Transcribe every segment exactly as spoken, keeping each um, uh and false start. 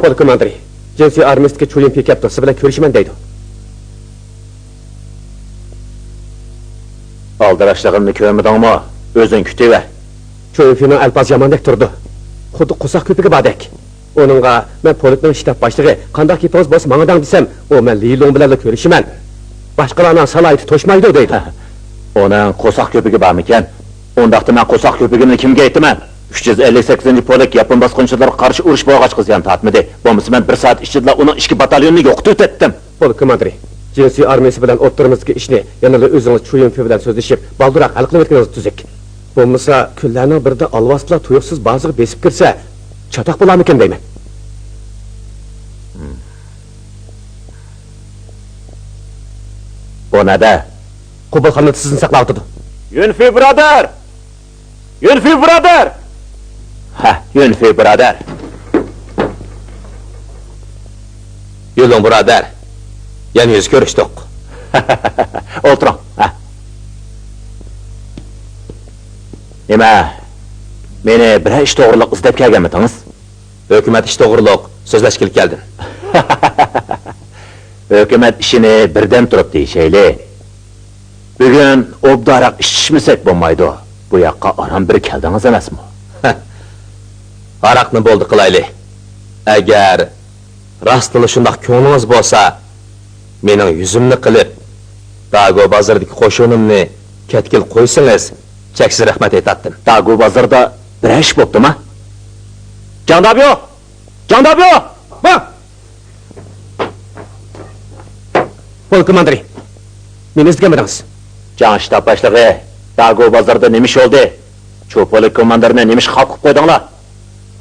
پولك كوماندىرى، جىنسۇي ئارمىيىسىدىكى چۇيۈنفى كەپتۇ، سىز بىلەن كۆرۈشىمەن دەيدۇ. ئالدىراشلىقىمنى كۆرمىدىڭمۇ؟ ئۆزۈڭ كۈتۈۋەر. چۇيۈنفىنىڭ ئەلپازى ياماندەك تۇرىدۇ. خۇددى قورساق كۆپۈكى باردەك. ئۇنىڭغا مەن پولكنىڭ شتاب باشلىقى، قانداق گېپىڭىز بولسا ماڭا دەڭ دېسەم، ئۇ مەن لى لۇڭ بىلەنلا كۆرۈشىمەن، باشقىلارنىڭ سالاھىيىتى توشمايدۇ دەيدۇ. ئۇنىڭ قورساق كۆپۈكى بارمىكەن؟ ئۇنداقتا مەن قورساق كۆپۈكۈمنى كىمگە ئېيتىمەن؟ ئۈچ يۈز ئەللىك سەككىزىنچى پولك ياپون باسقۇنچىلىرىغا قارشى ئۇرۇش بولغاچقا زىيان تارتمىدى. بولمىسا مەن بىر سائەت ئىچىدىلا ئۇنىڭ ئىچكى باتاليونىنى يوقىتىۋېتەتتىم. پولك كوماندىرى، جىنسۇي ئارمىيىسى بىلەن ئوتتۇرىمىزدىكى ئىشنى يەنىلا ئۆزىڭىز چۇيۈنفى بىلەن سۆزلىشىپ، بالدۇرراق ھەل قىلىۋەتكىنىڭىز تۈزۈك. بولمىسا كۈنلەرنىڭ بىرىدە ئالۋاستىلار تۇيۇقسىز بازىغا بېسىپ كىرسە، چاتاق بولارمىكىن دەيمەن. ئۇ نەدە؟ قوبۇلخانىدا سىزنى ساقلاۋاتىدۇ. يۈنفى بۇرادەر! يۈنفى بۇرادەر! ھە، يۈنفى بۇرادەر. يۈلۈڭ بۇرادەر، يەنە يۈز كۆرۈشتۇق. ئولتۇرۇڭ. ھە. نېمە، مېنى بىرەر ئىش توغرۇلۇق ئىزدەپ كەلگەنمىدىڭىز؟ ھۆكۈمەت ئىشى توغرۇلۇق سۆزلەشكىلى كەلدىم. ھۆكۈمەت ئىشىنى بىردەم تۇرۇپ دېيىشەيلى. بۈگۈن ئوبدانراق ئىچىشمىسەك بولمايدۇ. بۇ ياققا ئاران بىر كەلدىڭىز ئەمەسمۇ؟ ھاراقنى بولدى قىلايلى. ئەگەر راستلا شۇنداق كۆڭلىڭىز بولسا، مېنىڭ يۈزۈمنى قىلىپ، داگو بازىرىدىكى قوشۇنۇمنى كەتكىلى قويسىڭىز، چەكسىز رەھمەت ئېيتاتتىم. داگو بازىرىدا بىرەر ئىش بوپتۇما؟ جاڭدابيو! جاڭدابيو! ۋا! پولك كوماندىرى، مېنى ئىزدىگەنمىدىڭىز؟ جاڭ شتاب باشلىقى، داگو بازىرىدا نېمە ئىش بولدى؟ چۇ پولك كوماندىرىنى نېمە ئىشقا خاپا قىلىپ قويدۇڭلار؟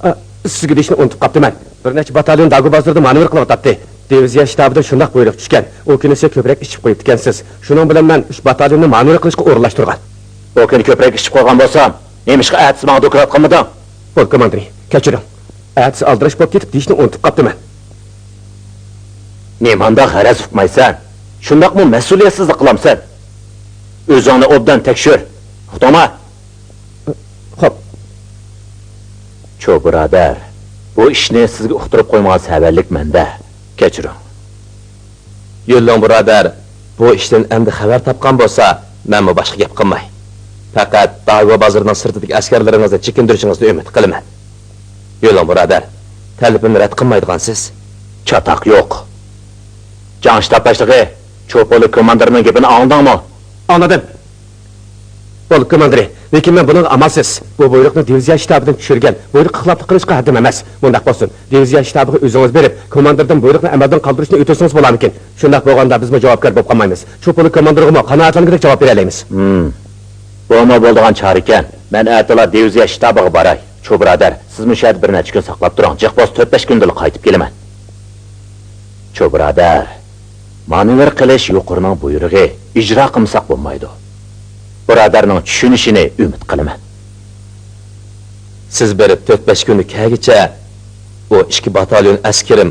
ئا، سىزگە دېيىشنى ئۇنتۇپ قاپتىمەن. بىر نەچچە باتاليون داگو بازىرىدا مانېۋىر قىلىۋاتاتتى. دىۋىزىيە شتابىدىن شۇنداق بۇيرۇق چۈشكەن. ئۇ كۈنى سىز كۆپرەك ئىچىپ قويۇپتىكەنسىز. شۇنىڭ بىلەن مەن ئۈچ باتاليوننى مانېۋىر قىلىشقا ئورۇنلاشتۇرغان. ئۇ كۈنى كۆپرەك ئىچىپ قويغان بولسام، نېمىشقا ئەتىسى ماڭا دوكلات قىلمىدىڭ؟ پولك كوماندىرى، كەچۈرۈڭ. ئەتىسى ئالدىراش بولۇپ كېتىپ دېيىشنى ئۇنتۇپ قاپتىمەن. نېمانداق غەرەز ئۇقمايسەن؟ شۇنداقمۇ مەسئۇلىيەتسىزلىك قىلامسەن؟ ئۆزۈڭنى ئوبدان تەكشۈر. ئۇقتۇڭما؟ خوپ. چۇ بۇرادەر، بۇ ئىشنى سىزگە ئۇقتۇرۇپ قويمىغان سەۋەنلىك مەندە. كەچۈرۈڭ. يۈنلۇڭ بۇرادەر بۇ ئىشتىن ئەمدى خەۋەر تاپقان بولسا، مەنمۇ باشقا گەپ قىلماي، پەقەت داگو بازىرىنىڭ سىرتىدىكى ئەسكەرلىرىڭىزنى چېكىندۈرۈشىڭىزنى ئۈمىد قىلىمەن. يۈنلۇڭ بۇرادەر، تەلىپىمنى رەت قىلمايدىغانسىز؟ چاتاق يوق. جاڭ شتاب باشلىقى، چۇ پولك كوماندىرىنىڭ گېپىنى ئاڭلىدىڭمۇ؟ ئاڭلىدىم. پولك كوماندىرى، لېكىن مەن بۇنىڭغا ئامالسىز. بۇ بۇيرۇقنى دىۋىزىيە شتابىدىن چۈشۈرگەن. بۇيرۇققا خىلاپلىق قىلىشقا ھەددىم ئەمەس. مۇنداق بولسۇن، دىۋىزىيە شتابىغا ئۆزىڭىز بېرىپ، كوماندىردىن بۇيرۇقنى ئەمەلدىن قالدۇرۇشنى ئۆتۈنسىڭىز بولارمىكىن؟ شۇنداق بولغاندا بىزمۇ جاۋابكار بولۇپ قالمايمىز. چۇ پولك كوماندىرىغىمۇ قانائەتلەنگۈدەك جاۋاب بېرەلەيمىز. ھىم. بۇمۇ بولىدىغان چارە ئىكەن. مەن ئەتىلا دىۋىزىيە شتابىغا باراي. چۇ بۇرادەر، سىز مۇشۇ يەردە بىر نەچچە كۈن ساقلاپ تۇرۇڭ. جىق بولسا تۆت-بەش كۈندىلا قايتىپ كېلىمەن. چۇ بۇرادەر، مانېۋىر قىلىش يۇقىرىنىڭ بۇيرۇقى، ئىجرا قىلمىساق بولمايدۇ. بۇرادەرنىڭ چۈشىنىشىنى ئۈمىد قىلىمەن. سىز بېرىپ تۆت-بەش كۈننى كەلگۈچە بۇ ئىككى باتاليون ئەسكىرىم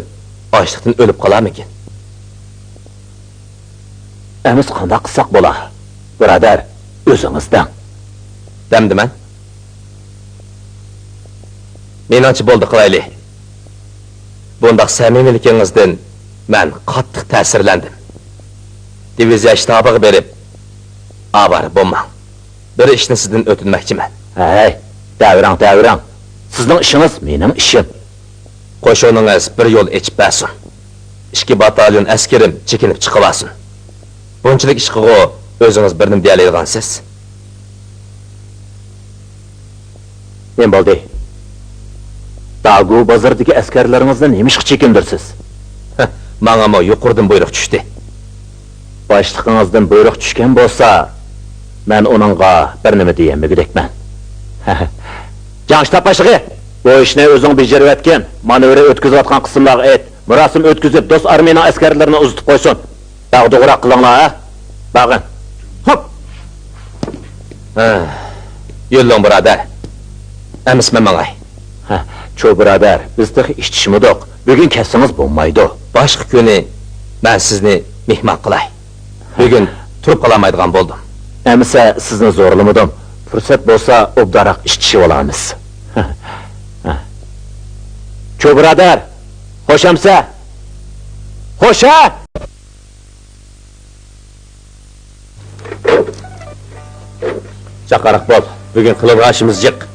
ئاچلىقتىن ئۆلۈپ قالارمىكىن؟ ئەمىسە قانداق قىلساق بولا؟ بۇرادەر، ئۆزىڭىز دەڭ. دەمدىمەن. مېنىڭچە بولدى قىلايلى. بۇنداق سەمىمىيلىكىڭىزدىن مەن قاتتىق تەسىرلەندىم. دىۋىزىيە شتابىغا بېرىپ، ئاۋارە بولماڭ. بىر ئىشنى سىزدىن ئۆتۈنمەكچىمەن. ھەي، دەۋرەڭ، دەۋرەڭ. سىزنىڭ ئىشىڭىز مېنىڭ ئىشىم. قوشۇنىڭىز بىر يول ئېچىپ بەرسۇن. ئىككى باتاليون ئەسكىرىم چېكىنىپ چىقىۋالسۇن. بۇنچىلىك ئىشقىغۇ ئۆزىڭىز بىر نېمە دېيەلەيدىغانسىز؟ نېمە بولدى؟ داگۇ بازىرىدىكى ئەسكەرلىرىڭىزنى نېمىشقا چېكىندۈرىسىز؟ ھە، ماڭىمۇ يۇقىرىدىن بۇيرۇق چۈشتى. باشلىقىڭىزدىن بۇيرۇق چۈشكەن بولسا، مەن ئۇنىڭغا بىر نېمە دېيەلمىگۈدەكمەن. جاڭ شتاب باشلىقى! بۇ ئىشنى ئۆزۈڭ بېجىرىۋەتكىن. مانېۋىر ئۆتكۈزۈۋاتقان قىسىملارغا ئېيت، مۇراسىم ئۆتكۈزۈپ، دوست ئارمىيىنىڭ ئەسكەرلىرىنى ئۇزىتىپ قويسۇن. داغدۇغىراق قىلىڭلار، ھە؟ باغىن. خوپ. ھە، يۈنلۇڭ بۇرادەر. ئەمىسە مەن ماڭاي. ھە، چو بۇرادەر، بىز تېخى ئىچىشمىدۇق. بۈگۈن كەلسىڭىز بولمايدۇ. باشقا كۈنى مەن سىزنى مېھمان قىلاي. بۈگۈن تۇرۇپ قالالمايدىغان بولدۇم. ئەمىسە سىزنى زورلىمىدىم. پۇرسەت بولسا ئوبدانراق ئىچىشىۋالارمىز. چو بۇرادەر! خوش ئەمىسە؟ خوش ھە؟ جاقاراق بول، بۈگۈن قىلىدىغان ئىشىمىز جىق.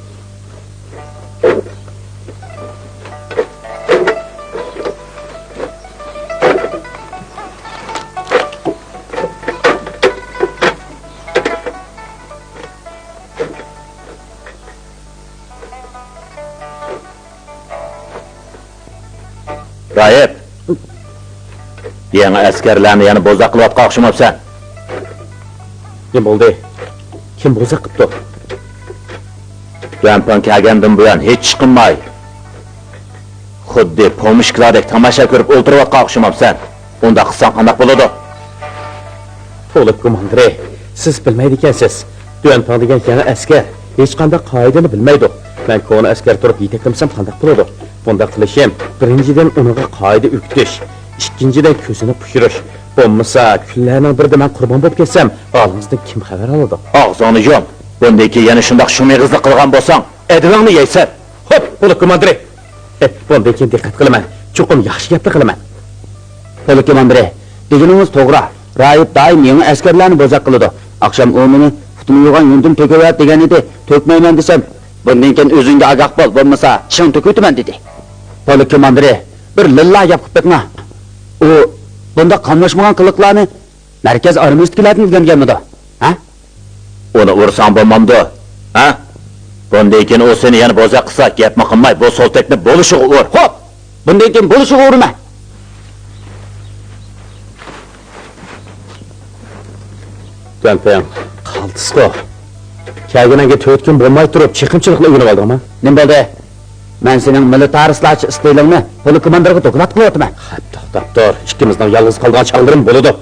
راھىب! يېڭى ئەسكەرلەرنى يەنە بوزەك قىلىۋاتقان ئوخشىمامسەن؟ نېمە بولدى؟ كىم بوزەك قىپتۇ؟ دۈەنپاڭ كەلگەندىن بۇيان ھېچ ئىش قىلماي، خۇددى پومېشچىكلاردەك تاماشا كۆرۈپ ئولتۇرۇۋاتقان ئوخشىمامسەن؟ ئۇنداق قىلساڭ قانداق بولىدۇ؟ پولك كوماندىرى، سىز بىلمەيدىكەنسىز. دۈەنپاڭ دېگەن يېڭى ئەسكەر، ھېچقانداق قائىدىنى بىلمەيدۇ. مەن كونا ئەسكەر تۇرۇپ يېتەكلىمىسەم قانداق بولىدۇ؟ بۇنداق قىلىشىم، بىرىنچىدىن، ئۇنىڭغا قائىدە ئۆگىتىش، ئىككىنچىدىن، كۆزىنى پۇشۇرۇش. بولمىسا، كۈنلەرنىڭ بىرىدە مەن قۇربان بولۇپ كەتسەم، ھالىڭىزدىن كىم خەۋەر ئالىدۇ؟ ئاغزىڭنى يۇم! بۇندىن كېيىن يەنە شۇنداق شۇمىغىزلىق قىلغان بولساڭ، ئەدىۋەڭنى يەيسەن! خوپ، پولك كوماندىرى! ھە، بۇندىن كېيىن دىققەت قىلىمەن. چوقۇم ياخشى گەپلا قىلىمەن. پولك كوماندىرى، دېگىنىڭىز توغرا. راھىب دائىم يېڭى ئەسكەرلەرنى بوزەك قىلىدۇ. ئاخشام ئۇ مېنى، «پۇتۇڭنى يۇغان يۇندىن تۆكۈۋەت» دېگەن ئىدى، تۆكمەيمەن دېسەم، «بۇندىن كېيىن ئۆزۈڭگە ئاگاھ بول، بولمىسا چىشىڭنى تۆكۈۋېتىمەن» دېدى. پولك كوماندىرى، بىر لىللا گەپ قىلىپ بېقىڭا. ئۇ بۇنداق قاملاشمىغان قىلىقلارنى مەركەز ئارمىيىسىدىكىلەردىن ئۆگەنگەنمىدۇ؟ ھە؟ ئۇنى ئۇرساڭ بولمامدۇ؟ ھە؟ بۇندىن كېيىن ئۇ سېنى يەنە بوزەك قىلسا، گەپمۇ قىلماي، بۇ سولتەكنى بولۇشىغا ئۇر. خوپ! بۇندىن كېيىن بولۇشىغا ئۇرىمەن. دۈەنپىڭ، قالتىسقۇ. كەلگىنىڭگە تۆت كۈن بولماي تۇرۇپ، چېقىمچىلىقنى ئۆگىنىۋالدىڭمۇ؟ نېمە بولدى؟ مەن سېنىڭ مىلىتارىستلارچە ئىستىلىڭنى پولك كوماندىرغا دوكلات قىلىۋاتىمەن. خەپ، توختاپ تۇر. ئىككىمىزنىڭ يالغۇز قالىدىغان چاغلىرىمۇ بولىدۇ.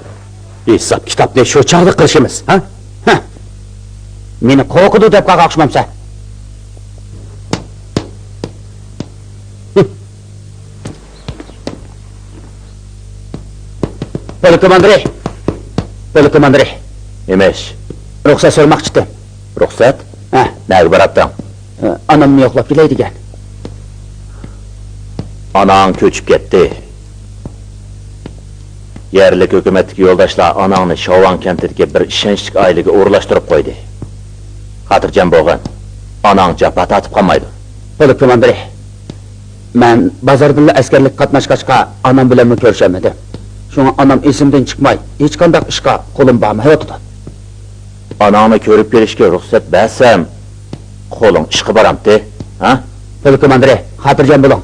ھېساب-كىتابنى شۇ چاغدا قىلىشىمىز، ھە؟ ھە. مېنى قورقىدۇ دەپ قالغان ئوخشىمامسەن؟ ھە. پولك كوماندىرى! پولك كوماندىرى! نېمە ئىش؟ رۇخسەت سورىماقچى ئىدىم. رۇخسەت؟ ھە. نەگە باراتتىڭ؟ ئانامنى يوقلاپ كېلەي دېگەن. ئاناڭ كۆچۈپ كەتتى. يەرلىك ھۆكۈمەتتىكى يولداشلار ئاناڭنى شاۋاڭ كەنتىدىكى بىر ئىشەنچلىك ئائىلىگە ئورۇنلاشتۇرۇپ قويدى. خاتىرجەم بولغىن. ئاناڭ جاپا تارتىپ قالمايدۇ. پولك كوماندىرى، مەن بازاردىنلا ئەسكەرلىككە قاتناشقاچقا، ئانام بىلەنمۇ كۆرۈشەلمىدىم. شۇڭا ئانام ئېسىمدىن چىقماي، ھېچقانداق ئىشقا قولۇم بارمايۋاتىدۇ. ئاناڭنى كۆرۈپ كېلىشكە رۇخسەت بەرسەم، قولۇڭ ئىشقا بارامتى، ھە؟ پولك كوماندىرى، خاتىرجەم بولۇڭ.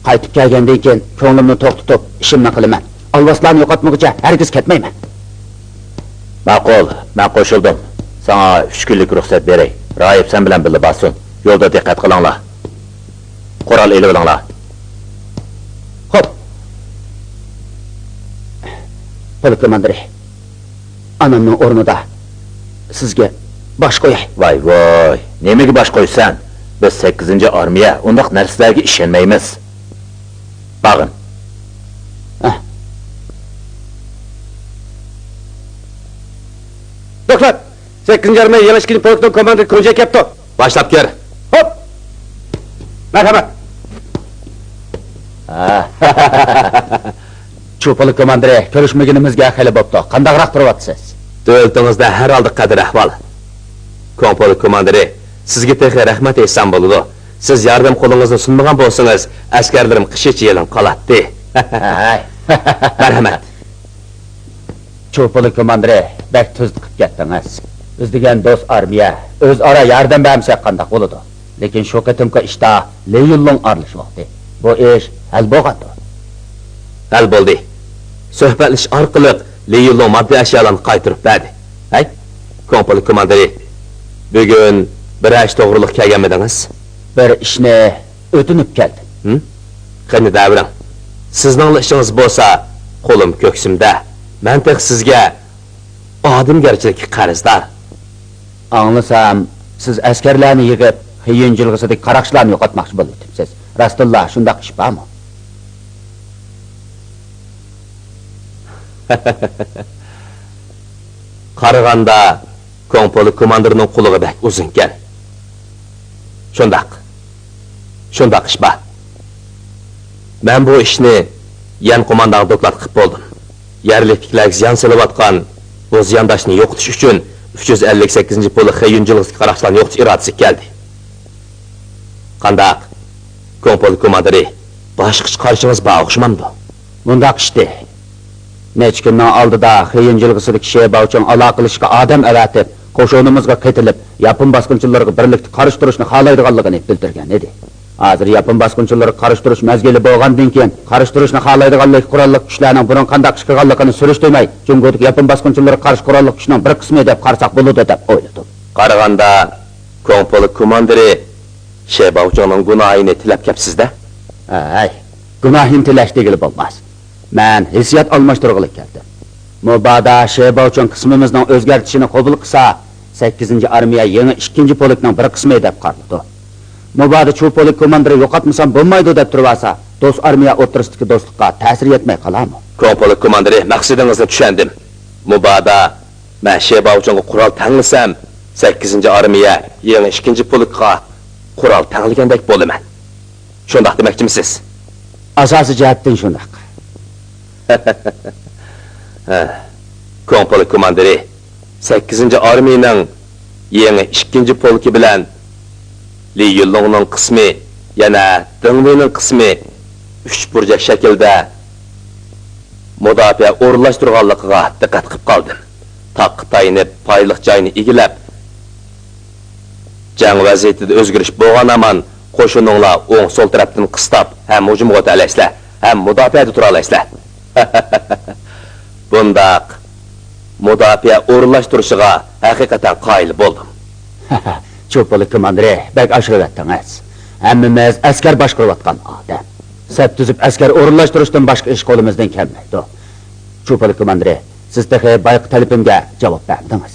قايتىپ كەلگەندىن كېيىن كۆڭلۈمنى توختىتىپ، ئىشىمنى قىلىمەن. ئالۋاستىلارنى يوقاتمىغۇچە ھەرگىز كەتمەيمەن. ماقۇل، مەن قوشۇلدۇم. ساڭا ئۈچ كۈنلۈك رۇخسەت بېرەي. راھىب سەن بىلەن بىللە بارسۇن. يولدا دىققەت قىلىڭلار. قورال ئېلىۋېلىڭلار. خوپ. پولك كوماندىرى، ئانامنىڭ ئورنىدا سىزگە باش قوياي. ۋاي، ۋاي، نېمىگە باش قويىسەن؟ بىز سەككىزىنچى ئارمىيە، ئۇنداق نەرسىلەرگە ئىشەنمەيمىز. باغىن. ھە. دوكلات! سەككىزىنچى ئارمىيە يېڭى ئىككىنچى پولكنىڭ كوماندىرى كۇنجى كەپتۇ. باشلاپ كىر. خوپ! مەرھەمەت! چۇ پولك كوماندىرى، كۆرۈشمىگىنىمىزگە خېلى بوپتۇ. قانداقراق تۇرۇۋاتىسىز؟ دۆلىتىڭىزدە ھەر ھالدا قەدىر ئەھۋال. كوڭ پولك كوماندىرى، سىزگە تېخى رەھمەت ئېيتسام بولىدۇ. سىز ياردەم قولىڭىزنى سۇنمىغان بولسىڭىز، ئەسكەرلىرىم قىشىچە يېلىڭ قالاتتى. ھەي. مەرھەمەت. چۇ پولك كوماندىرى، بەك تۈزدە قىپ كەتتىڭىز. بىز دېگەن دوست ئارمىيە، ئۆزئارا ياردەم بەرمىسەك قانداق بولىدۇ؟ لېكىن شۇ قېتىمقى ئىشتا لى يۈنلۇڭ ئارىلىشىۋالدى. بۇ ئىش ھەل بولغاندۇ؟ ھەل بولدى. سۆھبەتلىشىش ئارقىلىق لى يۈنلۇڭ ماددىي ئەشيالارنى قايتۇرۇپ بەردى. ھەي، كوڭ پولك كوماندىرى، بۈگۈن بىرەر ئىش توغرۇلۇق كەلگەنمىدىڭىز؟ بىر ئىشنى ئۆتۈنۈپ كەلدىم. ھىم؟ قېنى دەۋېرىڭ. سىزنىڭلا ئىشىڭىز بولسا، قولۇم كۆكسۈمدە. مەن تېخى سىزگە ئادەمگەرچىلىككە قەرزدار. ئاڭلىسام، سىز ئەسكەرلەرنى يىغىپ، خىيۈن جىلغىسىدىكى قاراقچىلارنى يوقاتماقچى بولۇۋېتىپسىز. راستتىنلا شۇنداق ئىش بارمۇ؟ قارىغاندا، كوڭ پولك كوماندىرنىڭ قۇلىقى بەك ئۇزۇنكەن. شۇنداق. شۇنداق ئىش بار. مەن بۇ ئىشنى يەن قوماندانغا دوكلات قىلىپ بولدۇم. يەرلىكلەرگە زىيان سېلىۋاتقان بۇ زىيانداشنى يوقىتىش ئۈچۈن ئۈچ يۈز ئەللىك سەككىزىنچى پولك خېييۈن جىلغىسىدىكى قاراقچىلارنى يوقىتىش ئىرادىسىگە كەلدى. قانداق، كوڭ پولك كوماندىرى، باشقىچە قارىشىڭىز بار ئوخشىمامدۇ؟ مۇنداق ئىشتى. نەچچە كۈننىڭ ئالدىدا خېييۈن جىلغىسىدىكى شې باۋچىڭ ئالاقىلىشىشقا ئادەم ئەۋەتىپ، قوشۇنىمىزغا قېتىلىپ، ياپون باسقۇنچىلىرىغا بىرلىكتە قارشى تۇرۇشنى خالايدىغانلىقىنى بىلدۈرگەن ئىدى. ھازىر ياپون باسقۇنچىلىرىغا قارشى تۇرۇش مەزگىلى بولغاندىن كېيىن، قارشى تۇرۇشنى خالايدىغانلىكى قوراللىق كۈچلەرنىڭ بۇرۇن قانداق ئىش قىلغانلىقىنى سۈرۈشتۈرمەي، جۇڭگودىكى ياپون باسقۇنچىلىرىغا قارشى قوراللىق كۈچنىڭ بىر قىسمى دەپ قارىساق بولىدۇ دەپ ئويلىدىم. قارىغاندا، كوڭ پولك كوماندىرى شې باۋچىڭنىڭ گۇناھىنى تىلەپ كەپسىز-دە؟ ھەي، گۇناھىنى تىلەش دېگىلى بولماس. مەن ھېسسىيات ئالماشتۇرغىلى كەلدىم. مۇبادا شې باۋچىڭ قىسمىمىزنىڭ ئۆزگەرتىشىنى قوبۇل قىلسا، سەككىزىنچى ئارمىيە يېڭى ئىككىنچى پولكنىڭ بىر قىسمى دەپ قارىلىدۇ. مۇبادا چۇ پولك كوماندىرى يوقاتمىسام بولمايدۇ دەپ تۇرۇۋالسا، دوست ئارمىيە ئوتتۇرىسىدىكى دوستلۇققا تەسىر يەتمەي قالارمۇ؟ كوڭ پولك كوماندىرى، مەقسىتىڭىزنى چۈشەندىم. مۇبادا مەن شې باۋچىڭغا قورال تەڭلىسەم، سەككىزىنچى ئارمىيە يېڭى ئىككىنچى پولكقا قورال تەڭلىگەندەك بولىمەن. شۇنداق دېمەكچىمىسىز؟ ئاساسىي جەھەتتىن شۇنداق. ھە، كوڭ پولك كوماندىرى، سەككىزىنچى ئارمىيىنىڭ يېڭى ئىككىنچى پولكى بىلەن لى يۈنلۇڭنىڭ قىسمى، يەنە دېڭ ۋېينىڭ قىسمى ئۈچ بۇرجەك شەكىلدە مۇداپىئە ئورۇنلاشتۇرغانلىقىغا دىققەت قىلىپ قالدىم. تاغقا تايىنىپ، پايلىق جاينى ئىگىلەپ، جەڭ ۋەزىيىتىدە ئۆزگىرىش بولغان ھامان، قوشۇنۇڭلار ئوڭ، سول تەرەپتىن قىستاپ، ھەم ھۇجۇمغا ئۆتەلەيسىلەر، ھەم مۇداپىئەدە تۇرالايسىلەر. بۇنداق مۇداپىئە ئورۇنلاشتۇرۇشىغا ھەقىقەتەن قايىل بولدۇم. چۇ پولك كوماندىرى، بەك ئاشۇرۇۋەتتىڭىز. ھەممىمىز ئەسكەر باشقۇرۇۋاتقان ئادەم. سەپ تۈزۈپ ئەسكەر ئورۇنلاشتۇرۇشتىن باشقا ئىش قولىمىزدىن كەلمەيدۇ. چۇ پولك كوماندىرى، سىز تېخى بايىقى تەلىپىمگە جاۋاب بەرمىدىڭىز.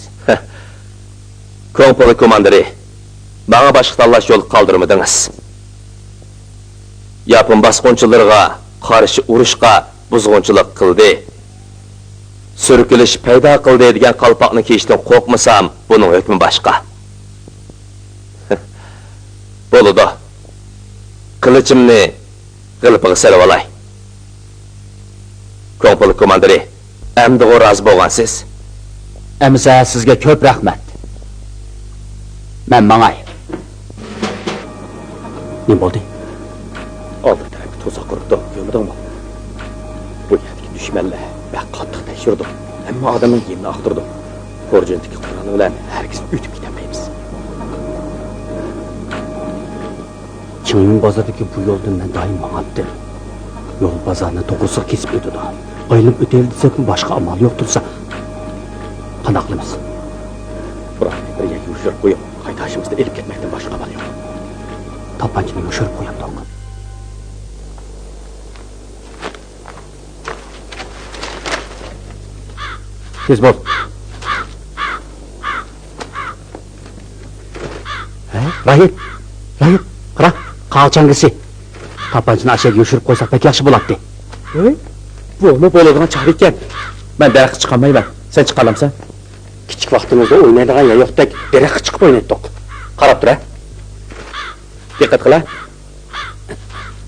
كوڭ پولك كوماندىرى، ماڭا باشقا تاللاش يول قالدۇرمىدىڭىز. ياپون باسقۇنچىلىرىغا قارشى ئۇرۇشقا بۇزغۇنچىلىق قىلدى. سۈركىلىش پەيدا قىلدى دېگەن قالپاقنى كىيىشتىن قورقمىسام، بۇنىڭ ھۆكمى باشقا. بولىدۇ. قىلىچىمنى غىلىپىغا سېلىۋالاي. كوڭ پولك كوماندىرى، ئەمدىغۇ رازى بولغانسىز؟ ئەمىسە سىزگە كۆپ رەھمەت. مەن ماڭاي. نېمە بولدى؟ ئالدى تەرەپكە توساق قۇرۇپتۇ، كۆرمىدىڭمۇ؟ بۇ يەردىكى دۈشمەنلەر بەك قاتتىق تەكشۈرىدۇ. ھەممە ئادەمنىڭ يېنىنى ئاختۇرىدۇ. خۇرجۇندىكى قورالى بىلەن ھەرگىز ئۆتۈپ كېتەلمەيمىز. چىڭيۈن بازىرىدىكى بۇ يولدىن مەن دائىم ماڭاتتىم. يول بازارنى توغرىسىغا كېسىپ ئۆتىدۇ. ئايلىنىپ ئۆتەيلى دېسەكمۇ باشقا ئامال يوق تۇرسا. قانداق قىلىمىز؟ پۇراتنى بىر يەرگە يوشۇرۇپ قويۇپ، قايتا ھاشىمىزنى ئېلىپ كەتمەكتىن باشقا ئامال يوق. تاپانچىنى يوشۇرۇپ قويامدۇق. تېز بول. ھە؟ راھىم، راھىم، قارا، قاغا چاڭگىسى. تاپانچىنى ئاشۇ يەرگە يوشۇرۇپ قويساق بەك ياخشى بولاتتى. ھەي، بۇمۇ بولىدىغان چارە ئىكەن. مەن دەرەخكە چىقالمايمەن. سەن چىقالامسەن؟ كىچىك ۋاقتىمىزدا ئوينايدىغان يەر يوقتەك، دەرەخكە چىقىپ ئوينايتتۇق. قاراپ تۇر، ھە. دىققەت قىل، ھە.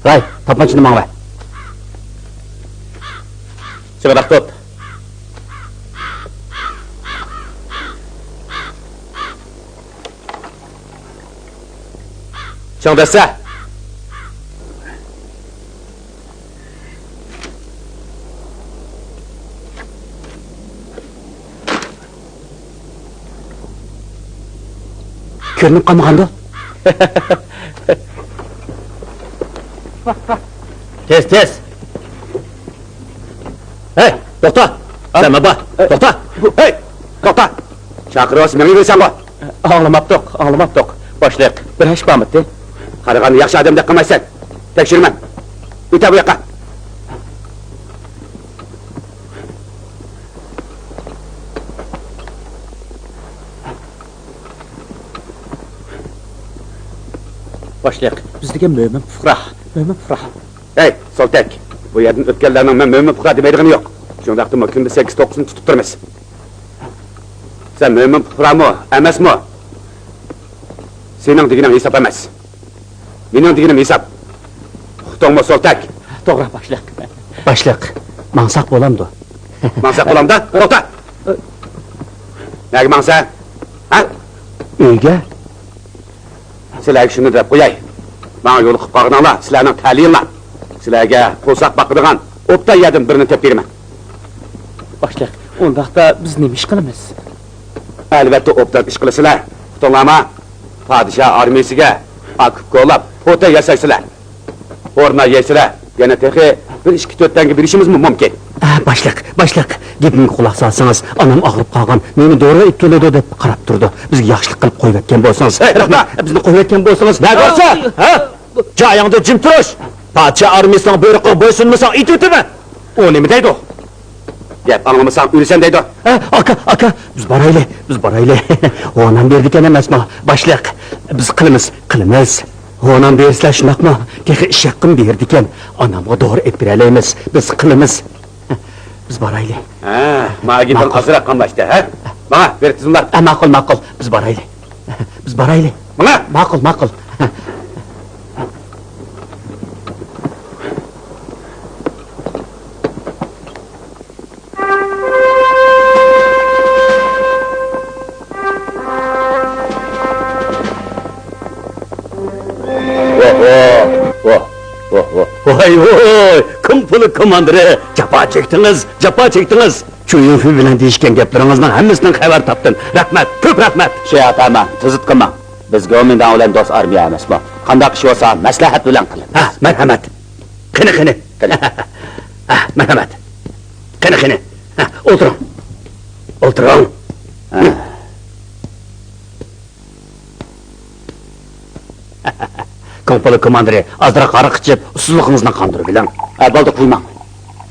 راي، تاپانچىنى ماڭا بەر. چىڭراق تۇت. چىڭ دەسسە. كۆرۈنۈپ قالمىغاندۇ؟ تېز، تېز! ھەي، توختا! سەن بابا، توختا! ھەي، توختا! چاقىرىۋاتسا مېڭىۋېرىسەنغۇ! ئاڭلىماپتۇق، ئاڭلىماپتۇق. باشلىق، بىر ئىش بارمىتى؟ قارىغاندا ياخشى ئادەمدەك قىلمايسەن. تەكشۈرىمەن. ئۆتە بۇ ياققا. باشلىق، بىز دېگەن مۆمىن پۇقرا، مۆمىن پۇقرا. ھەي، سولتەك! بۇ يەردىن ئۆتكەنلەرنىڭ مەن مۆمىن پۇقرا دېمەيدىغىنى يوق. شۇنداقتىمۇ كۈندە سەككىز توققۇزنى تۇتۇپ تۇرىمىز. سەن مۆمىن پۇقرامۇ، ئەمەسمۇ؟ سېنىڭ دېگىنىڭ ھېساب ئەمەس. مېنىڭ دېگىنىم ھېساب. ئۇقتۇڭمۇ، سولتەك؟ توغرا، باشلىق. باشلىق، ماڭساق بولامدۇ؟ ماڭساق بولامدا؟ توختا! نەگە ماڭسەن؟ ھە؟ ئۆيگە. سىلەرگە شۇنى دەپ قوياي. ماڭا يولۇقۇپ قالغىنىڭلار سىلەرنىڭ تەلىيىڭلار. سىلەرگە قورساق باقىدىغان ئوبدان يەردىن بىرنى تېپىپ بېرىمەن. باشلىق، ئۇنداقتا بىز نېمە ئىش قىلىمىز؟ ئەلۋەتتە ئوبدان ئىش قىلىسىلەر. ئۇقتۇڭلارمۇ؟ پادىشاھ ئارمىيىسىگە ئاكوپ كولاپ، پوتەي ياسايسىلەر. ھورما يەيسىلەر، يەنە تېخى بىر ئىككى تۆت تەڭگە بېرىشىمىزمۇ مۇمكىن. ئە، باشلىق، باشلىق، گېپىمگە قۇلاق سالسىڭىز، ئانام ئاغرىپ قالغان، مېنى دورا ئېلىپ كېلىدۇ دەپ قاراپ تۇرىدۇ. بىزگە ياخشىلىق قىلىپ قويۇۋەتكەن بولسىڭىز. ھەي، توختا! بىزنى قويۇۋەتكەن بولسىڭىز. نەگە بارسا؟ ھە؟ جايىڭدا جىم تۇرۇش! پادىشاھ ئارمىيىسىنىڭ بۇيرۇقىغا بويسۇنمىساڭ، ئېتىۋېتىمەن! ئۇ نېمە دەيدۇ؟ گەپ ئاڭلىمىساڭ ئۆلىسەن دەيدۇ. ئە، ئاكا، ئاكا، بىز بارايلى، بىز بارايلى. ھونام بېرىدىكەن ئەمەسمۇ، باشلىق؟ بىز قىلىمىز، قىلىمىز. ھونام بېرىسىلەر شۇنداقمۇ؟ تېخى ئىش ھەققىمۇ بېرىدىكەن. ئانامغا دورا ئېلىپ بېرەلەيمىز. بىز قىلىمىز. بىز بارايلى. ھە، ما گېپىڭ ماقۇل. ئازراق قاملاشتى، ھە؟ ماڭا بېرىپ تىزىملار. ئە، ماقۇل، ماقۇل. بىز بارايلى. بىز بارايلى. ماڭا! ماقۇل، ماقۇل. ۋاھ، ۋاھ، ۋاھ، ۋاھ، ۋاھ. ۋاي، ۋاي، كۇڭ پۇلى كوماندىرى، جاپا چەكتىڭىز، جاپا چەكتىڭىز. چۈ يۈنفېي بىلەن دېيىشكەن گەپلىرىڭىزنىڭ ھەممىسىدىن خەۋەر تاپتىم. رەھمەت، كۆپ رەھمەت. شيا ئاتامان، تىزىتقىماڭ. بىز گومىنداڭ بىلەن دوست ئارمىيە ئەمەسمۇ؟ قانداق ئىش بولسا، مەسلىھەت بىلەن قىلىڭ. ھە، مەرھەمەت. قېنى، قېنى. قېنى. ھە، مەرھەمەت. قېنى، قېنى. ھە، ئولتۇرۇڭ. ئولتۇرۇڭ. ھە. كۇڭ پۇلى كوماندىرى، ئازراق ھاراق ئىچىپ، ئۇسسۇزلۇقىڭىزنى قاندۇرۇۋېلىڭ. ھە، بولدى، قۇيماڭ.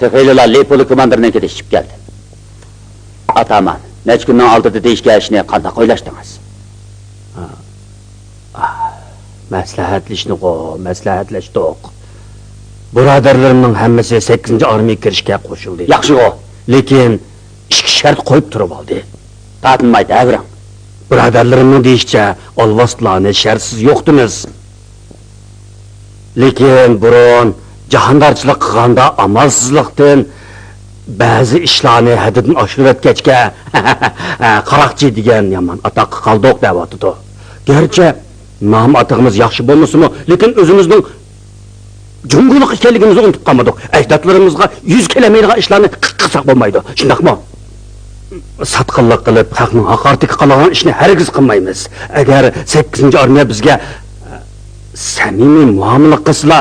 تېخى ھېلىلا لى پۇلى كوماندىرنىڭكىدە ئىچىپ كەلدىم. ئاتامان، نەچچە كۈننىڭ ئالدىدا دېيىشكەن ئىشنى قانداق ئويلاشتىڭىز؟ مەسلىھەتلىشنىغۇ، مەسلىھەتلەشتۇق. بۇرادەرلىرىمنىڭ ھەممىسى سەككىزىنچى ئارمىيەگە كىرىشكە قوشۇلدى. ياخشىغۇ. لېكىن ئىككى شەرت قويۇپ تۇرۇۋالدى. تارتىنماي دەۋېرىڭ. بۇرادەرلىرىمنىڭ دېيىشىچە، ئالۋاستىلارنى شەرتسىز يوقىتىمىز. لېكىن بۇرۇن جاھاندارچىلىق قىلغاندا ئامالسىزلىقتىن بەزى ئىشلارنى ھەددىدىن ئاشۇرۇۋەتكەچكە، قاراقچى دېگەن يامان ئاتاققا قالدۇق دەۋاتىدۇ. گەرچە نام ئاتىقىمىز ياخشى بولمىسىمۇ، لېكىن ئۆزىمىزنىڭ جۇڭگولۇق ئىكەنلىكىمىزنى ئۇنتۇپ قالمىدۇق. ئەجدادلىرىمىزغا يۈز كېلەلمەيدىغان ئىشلارنى قىلساق بولمايدۇ، شۇنداقمۇ؟ ساتقىنلىق قىلىپ، خەقنىڭ ھاقارىتىگە قالىدىغان ئىشنى ھەرگىز قىلمايمىز. ئەگەر سەككىزىنچى ئارمىيە بىزگە سەمىمىي مۇئامىلە قىلسىلا،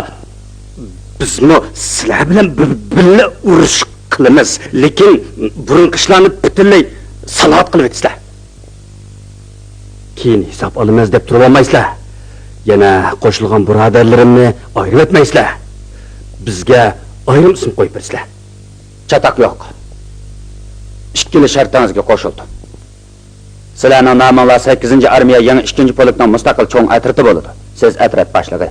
بىزمۇ سىلەر بىلەن بىر، بىللە ئۇرۇش قىلىمىز. لېكىن بۇرۇنقى ئىشلارنى پۈتۈنلەي سالغات قىلىۋېتىسىلەر. كېيىن ھېساب ئالىمىز دەپ تۇرۇۋالمايسىلەر. يەنە قوشۇلغان بۇرادەرلىرىمنى ئايرىۋەتمەيسىلەر. بىزگە ئايرىم ئىسىم قويۇپ بېرىسىلەر. چاتاق يوق. ئىككىلا شەرتىڭىزگە قوشۇلدۇم. سىلەرنىڭ نامىڭلار سەككىزىنچى ئارمىيە يېڭى ئىككىنچى پولكنىڭ مۇستەقىل چوڭ ئەترىتى بولىدۇ. سىز ئەترەت باشلىقى.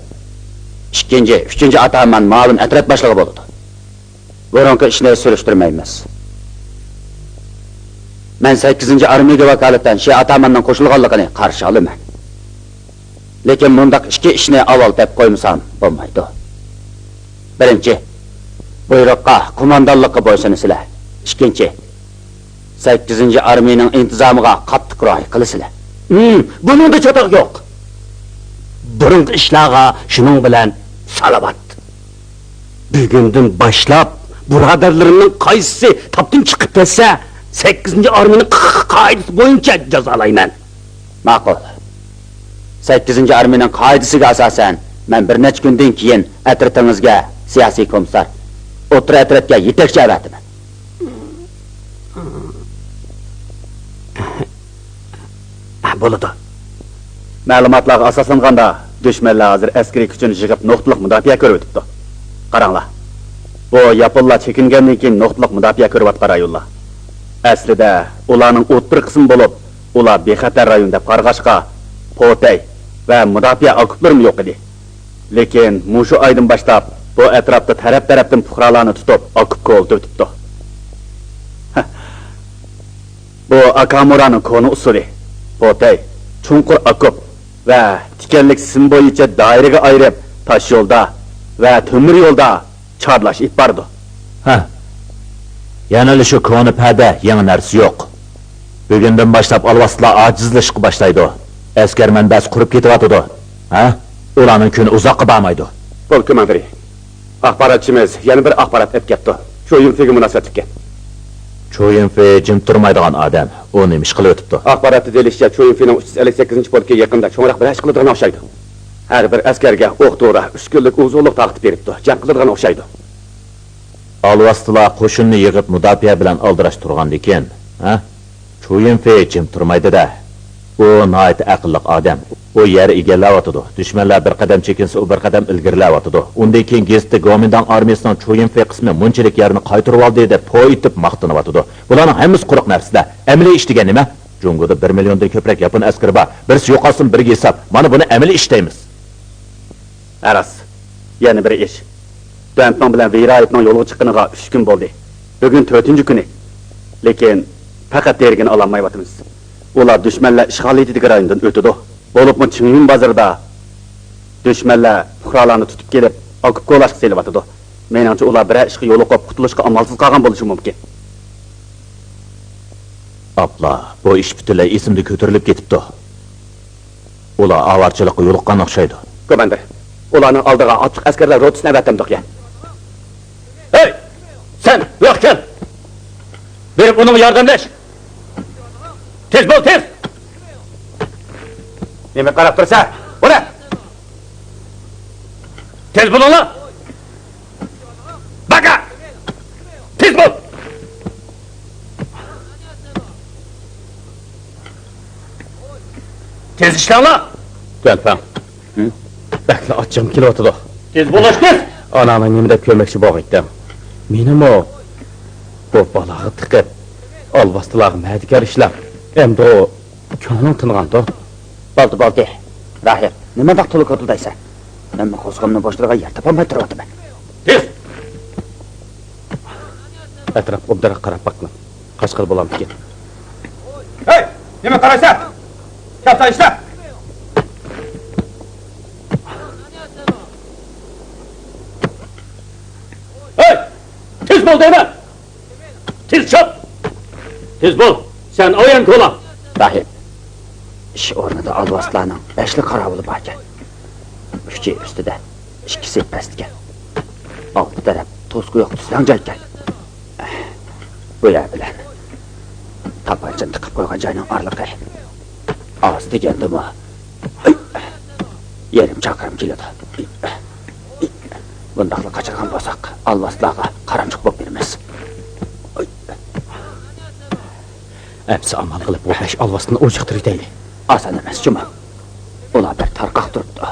ئىككىنچى، ئۈچىنچى ئاتامان مۇئاۋىن ئەترەت باشلىقى بولىدۇ. بۇرۇنقى ئىشنى سۈرۈشتۈرمەيمىز. مەن سەككىزىنچى ئارمىيەگە ۋاكالىتەن شى ئاتاماننىڭ قوشۇلغانلىقىنى قارشى ئالىمەن. لېكىن مۇنداق ئىككى ئىشنى ئاۋۋال دەپ قويمىسام بولمايدۇ. بىرىنچى، بۇيرۇققا، قوماندانلىققا بويسۇنىسىلەر. ئىككىنچى، سەككىزىنچى ئارمىيەنىڭ ئىنتىزامىغا قاتتىق رىئايە قىلىسىلەر. ھىم، بۇنىڭدا چاتاق يوق. بۇرۇنقى ئىشلارغا شۇنىڭ بىلەن سالاۋات. بۈگۈندىن باشلاپ بۇرادەرلىرىمنىڭ قايسىسى تاپتىن چىقىپ كەتسە، سەككىزىنچى ئارمىيەنىڭ ق-، ق-، قائىدىسى بويىچە جازالايمەن. ماقۇل. سەككىزىنچى ئارمىيەنىڭ قائىدىسىگە ئاساسەن، مەن بىر نەچچە كۈندىن كېيىن ئەترىتىڭىزگە سىياسىي كومىسسار، ئوتتۇرا ئەترەتكە يېتەكچى ئەۋەتىمەن. بولىدۇ. مەلۇماتلارغا ئاساسلانغاندا، دۈشمەنلەر ھازىر ئەسكىرىي كۈچىنى يىغىپ، نۇقتىلىق مۇداپىئە كۆرۈۋېتىپتۇ. قاراڭلار، بۇ ياپونلار چېكىنگەندىن كېيىن نۇقتىلىق مۇداپىئە كۆرۈۋاتقان رايونلار. ئەسلىدە ئۇلارنىڭ ئوت بىر قىسمى بولۇپ، ئۇلار بىخەتەر رايون دەپ قارىغاچقا، پوتەي ۋە مۇداپىئە ئاكوپلىرىمۇ يوق ئىدى. لېكىن مۇشۇ ئايدىن باشلاپ بۇ ئەتراپتا تەرەپ-تەرەپتىن پۇقرالارنى تۇتۇپ، ئاكوپقا ئولتۇرتۇپتۇ. بۇ ئاكامۇرانىڭ كونا ئۇسۇلى. پوتەي، چوڭقۇر ئاكوپ ۋە تىكەنلىك سىم بويىچە دائىرىگە ئايرىپ، تاش يولدا ۋە تۆمۈر يولدا چارلاش ئېلىپ بارىدۇ. ھە. يەنىلا شۇ كونا پەدە، يېڭى نەرسە يوق. بۈگۈندىن باشلاپ ئالۋاستىلار ئاجىزلىشىشقا باشلايدۇ. ئەسكەر مەنبەسى قۇرۇپ كېتىۋاتىدۇ. ھە؟ ئۇلارنىڭ كۈنى ئۇزاققا بارمايدۇ. بولدى، كوماندىر. ئاخباراتچىمىز يەنە بىر ئاخبارات ئەپ كەپتۇ. چۇ يىنفېيگە مۇناسىۋەتلىككەن. چۇ يىنفېي جىم تۇرمايدىغان ئادەم. ئۇ نېمە ئىش قىلىۋېتىپتۇ؟ ئاخباراتتا دېيىلىشىچە، چۇ يىنفېينىڭ ئۈچ يۈز ئەللىك سەككىزىنچى پولكى يېقىندا چوڭراق بىر ئىش قىلىدىغان ئوخشايدۇ. ھەر بىر ئەسكەرگە ئوق دورا، ئۈچ كۈنلۈك ئۇزۇنلۇق تارقىتىپ بېرىپتۇ. جەڭ قىلىدىغان ئوخشايدۇ. ئالۋاستىلار قوشۇننى يىغىپ مۇداپىئە بىلەن ئالدىراش تۇرغاندىكىن، ھە؟ چۇ يىنفېي جىم تۇرمايدۇ-دە. ئۇ ناھايىتى ئەقىللىق ئادەم. ئۇ يەر ئىگىلەۋاتىدۇ. دۈشمەنلەر بىر قەدەم چېكىنسە، ئۇ بىر قەدەم ئىلگىرىلەۋاتىدۇ. ئۇندىن كېيىن گېزىتتە گومىنداڭ ئارمىيىسىنىڭ چۇ يىنفېي قىسمى مۇنچىلىك يەرنى قايتۇرۇۋالدى دەپ پو ئېتىپ ماختىنىۋاتىدۇ. بۇلارنىڭ ھەممىسى قۇرۇق نەرسىلەر. ئەمەلىي ئىش دېگەن نېمە؟ جۇڭگودا بىر مىليوندىن كۆپرەك ياپون ئەسكىرى بار. بىرسى يوقالسىمۇ بىرگە ھېساب. مانا بۇنى ئەمەلىي ئىش دەيمىز. ھە راست. يەنە بىر ئىش. دۈەنپىڭ بىلەن ۋېيرايېۋنىڭ يولغا چىققىنىغا ئۈچ كۈن بولدى. بۈگۈن تۆتىنچى كۈنى. لېكىن پەقەت دېرىكىنى ئالالمايۋاتىمىز. ئۇلار دۈشمەنلەر ئىشغالىيىتىدىكى رايوندىن ئۆتىدۇ. بولۇپمۇ چىڭيۈن بازىرىدا دۈشمەنلەر پۇقرالارنى تۇتۇپ كېلىپ، ئوكۇپ كولاشقا سېلىۋاتىدۇ. مېنىڭچە، ئۇلار بىرەر ئىشقا يولۇقۇپ، قۇتۇلۇشقا ئامالسىز قالغان بولۇشى مۇمكىن. ئاپلا، بۇ ئىش پۈتۈنلەي ئېسىمدىن كۆتۈرۈلۈپ كېتىپتۇ. ئۇلار ئاۋارىچىلىققا يولۇققان ئوخشايدۇ. كوماندىر، ئۇلارنىڭ ئالدىغا ئاتلىق ئەسكەرلەر روتىسىنى ئەۋەتەمدۇق يا؟ ھەي! سەن بۇ ياققا كەل! بېرىپ ئۇنىڭغا ياردەملەش! تېز بول، تېز! نېمە قاراپ تۇرسا؟ بۇرا! تېز بولۇڭلار! باكا! تېز بول! تېز ئىشلەڭلار! دۈەنپىڭ. ھە؟ بەكلا ئاچچىقىم كېلىۋاتىدۇ. تېز بولۇش، تېز! ئاناڭنىڭ نېمە دەپ كۆرمەكچى بولغىيتتىڭ؟ مېنىمۇ بۇ بالاغا تىقىپ، ئالۋاستىلارغا مەدىكار ئىشلەپ، ئەمدى ئۇ كۆڭلۈڭ تىنغاندۇ؟ بولدى، بولدى، راھىب، نېمانداق تولا كوتۇلدايسەن؟ مەنمۇ قورسىقىمنى بوشىتىدىغان يەر تاپالماي تۇرۇۋاتىمەن. تېز! ئەتراپقا ئوبدانراق قاراپ باققىن. قاچقىلى بولامدىكىن؟ ھەي! نېمە قارايسەن؟ كەپتە ئىشلە! ھەي! تېز بول دەيمەن! تېز چاپ! تېز بول! سەن ئاۋۇ يەرنى كولا! راھىب، ئىش ئورنىدا ئالۋاستىلارنىڭ بەشلا قاراۋۇلى باركەن. ئۈچى ئۈستىدە، ئىككىسى پەستىكەن. ئالدى تەرەپ توسۇقى يوق تۈزلەڭ جايكەن. بۇ يەر بىلەن تاپانچىنى تىقىپ قويغان جاينىڭ ئارىلىقى ئاز دېگەندىمۇ يېرىم چاقىرىم كېلىدۇ. بۇنداقلا قاچىدىغان بولساق، ئالۋاستىلارغا قارامچۇق بولۇپ بېرىمىز. ئەمسە ئامال قىلىپ بۇ بەش ئالۋاستىنى ئويۇشتۇرۇۋېتەيلى. ئاسان ئەمەس جۇمۇ. ئۇلار بىر تارقاق تۇرۇپتۇ.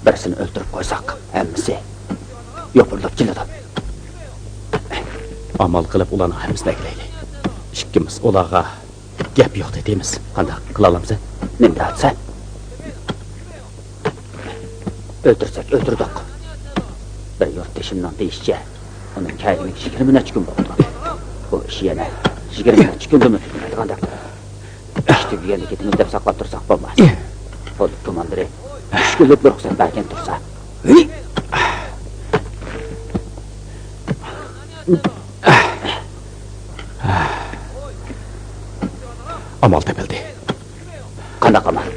بىرسىنى ئۆلتۈرۈپ قويساق، ھەممىسى يوپۇرۇلۇپ كېلىدۇ. ئامال قىلىپ ئۇلارنىڭ ھەممىسىنى ئەكىلەيلى. ئىككىمىز ئۇلارغا گەپ يوق دېدىمىز. قانداق، قىلالامسەن؟ نېمە دەۋاتىسەن؟ ئۆلتۈرسەك ئۆلتۈردۇق. بىر يۇرتدىشىمنىڭ دېيىشىچە، ئۇنىڭ كەلگىنىگە يىگىرمە نەچچە كۈن بوپتۇ. بۇ ئىش يەنە يىگىرمە نەچچە كۈندىمۇ تۈگىمەيدىغاندەك. ئىش تۈگىگەندە كېتىمىز دەپ ساقلاپ تۇرساق بولماس. پولك كوماندىرى ئۈچ كۈنلۈك بىر رۇخسەت بەرگەن تۇرسا. ئامال تېپىلدى. قانداق ئامال؟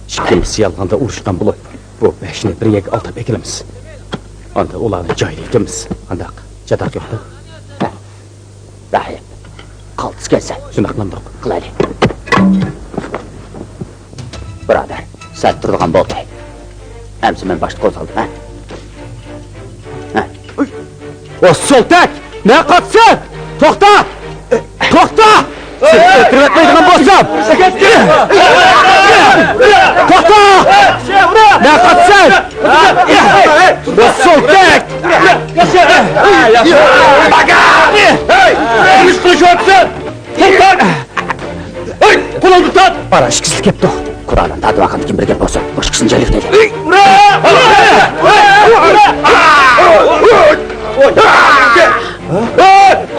ئىككىمىز يالغاندا ئۇرۇشقان بولۇپ، بۇ بەشنى بىر يەرگە ئالداپ ئەكىلىمىز. ئاندىن ئۇلارنى جايلىۋېتىمىز. قانداق؟ چاتاق يوقتۇ؟ ھە. راھىب، قالتىس كەلسە. شۇنداق قىلامدۇق. قىلايلى. بۇرادەر، سەل تۇرىدىغان بولدى. ئەمسە مەن باشتا قوزغالدىم، ھە؟ ھە. ۋاي سولتەك! نەگە قاچىسەن؟ توختا! توختا! سېنى ئۆلتۈرۈۋەتمەيدىغان بولسام! توختا! نەگە قاچىسەن؟ ۋاي سولتەك! نېمە ئىش قىلىشىۋاتىسەن؟ توختا! ھەي، قولۇڭنى تارت! ئارا ئىككىسى كەپتۇ. قورالىنى تارتىۋالغاندىن كېيىن بىر گەپ بولسا، بۇ ئىككىسىنى جايلىۋېتەيلى.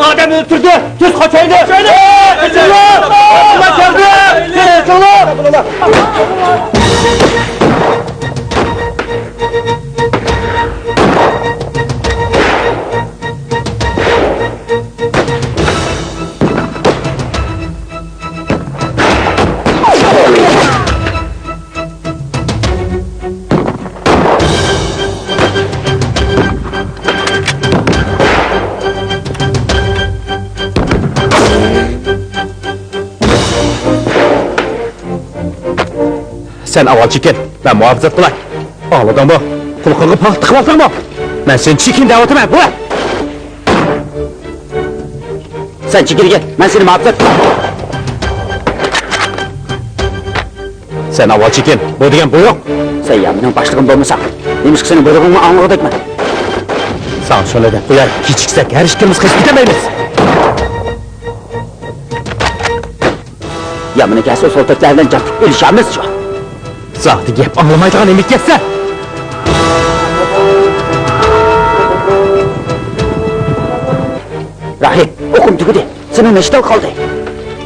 ئادەم ئۆلتۈردى! تېز قاچايلى! قاچايلى! قاچايلى! قاچايلى! قاچايلى! قاچايلى! سەن ئاۋۋال چېكىن، مەن مۇھاپىزەت قىلاي. ئاڭلىدىڭمۇ؟ قۇلىقىڭغا پاختا تىقىۋالدىڭمۇ؟ مەن سېنى چېكىن دەۋاتىمەن، بۇ! سەن چېكىنگىن، مەن سېنى مۇھاپىزەت. سەن ئاۋۋال چېكىن، بۇ دېگەن بۇيرۇق. سەن يا مېنىڭ باشلىقىم بولمىساڭ، نېمىشقا سېنىڭ بۇيرۇقۇڭنى ئاڭلىغۇدەكمەن؟ ساڭا شۇنى دەپ قوياي، كېچىكسەك ھەر ئىككىمىز قېچىپ كېتەلمەيمىز. يامىنى كەلسە سولتەكلەر بىلەن جان تىكىپ ئېلىشامىز شۇ. زادى گەپ ئاڭلىمايدىغان ئىمىكەنسەن. راھىب، ئوقۇم تۈگىدى. سېنىڭ نەچچە تال قالدى؟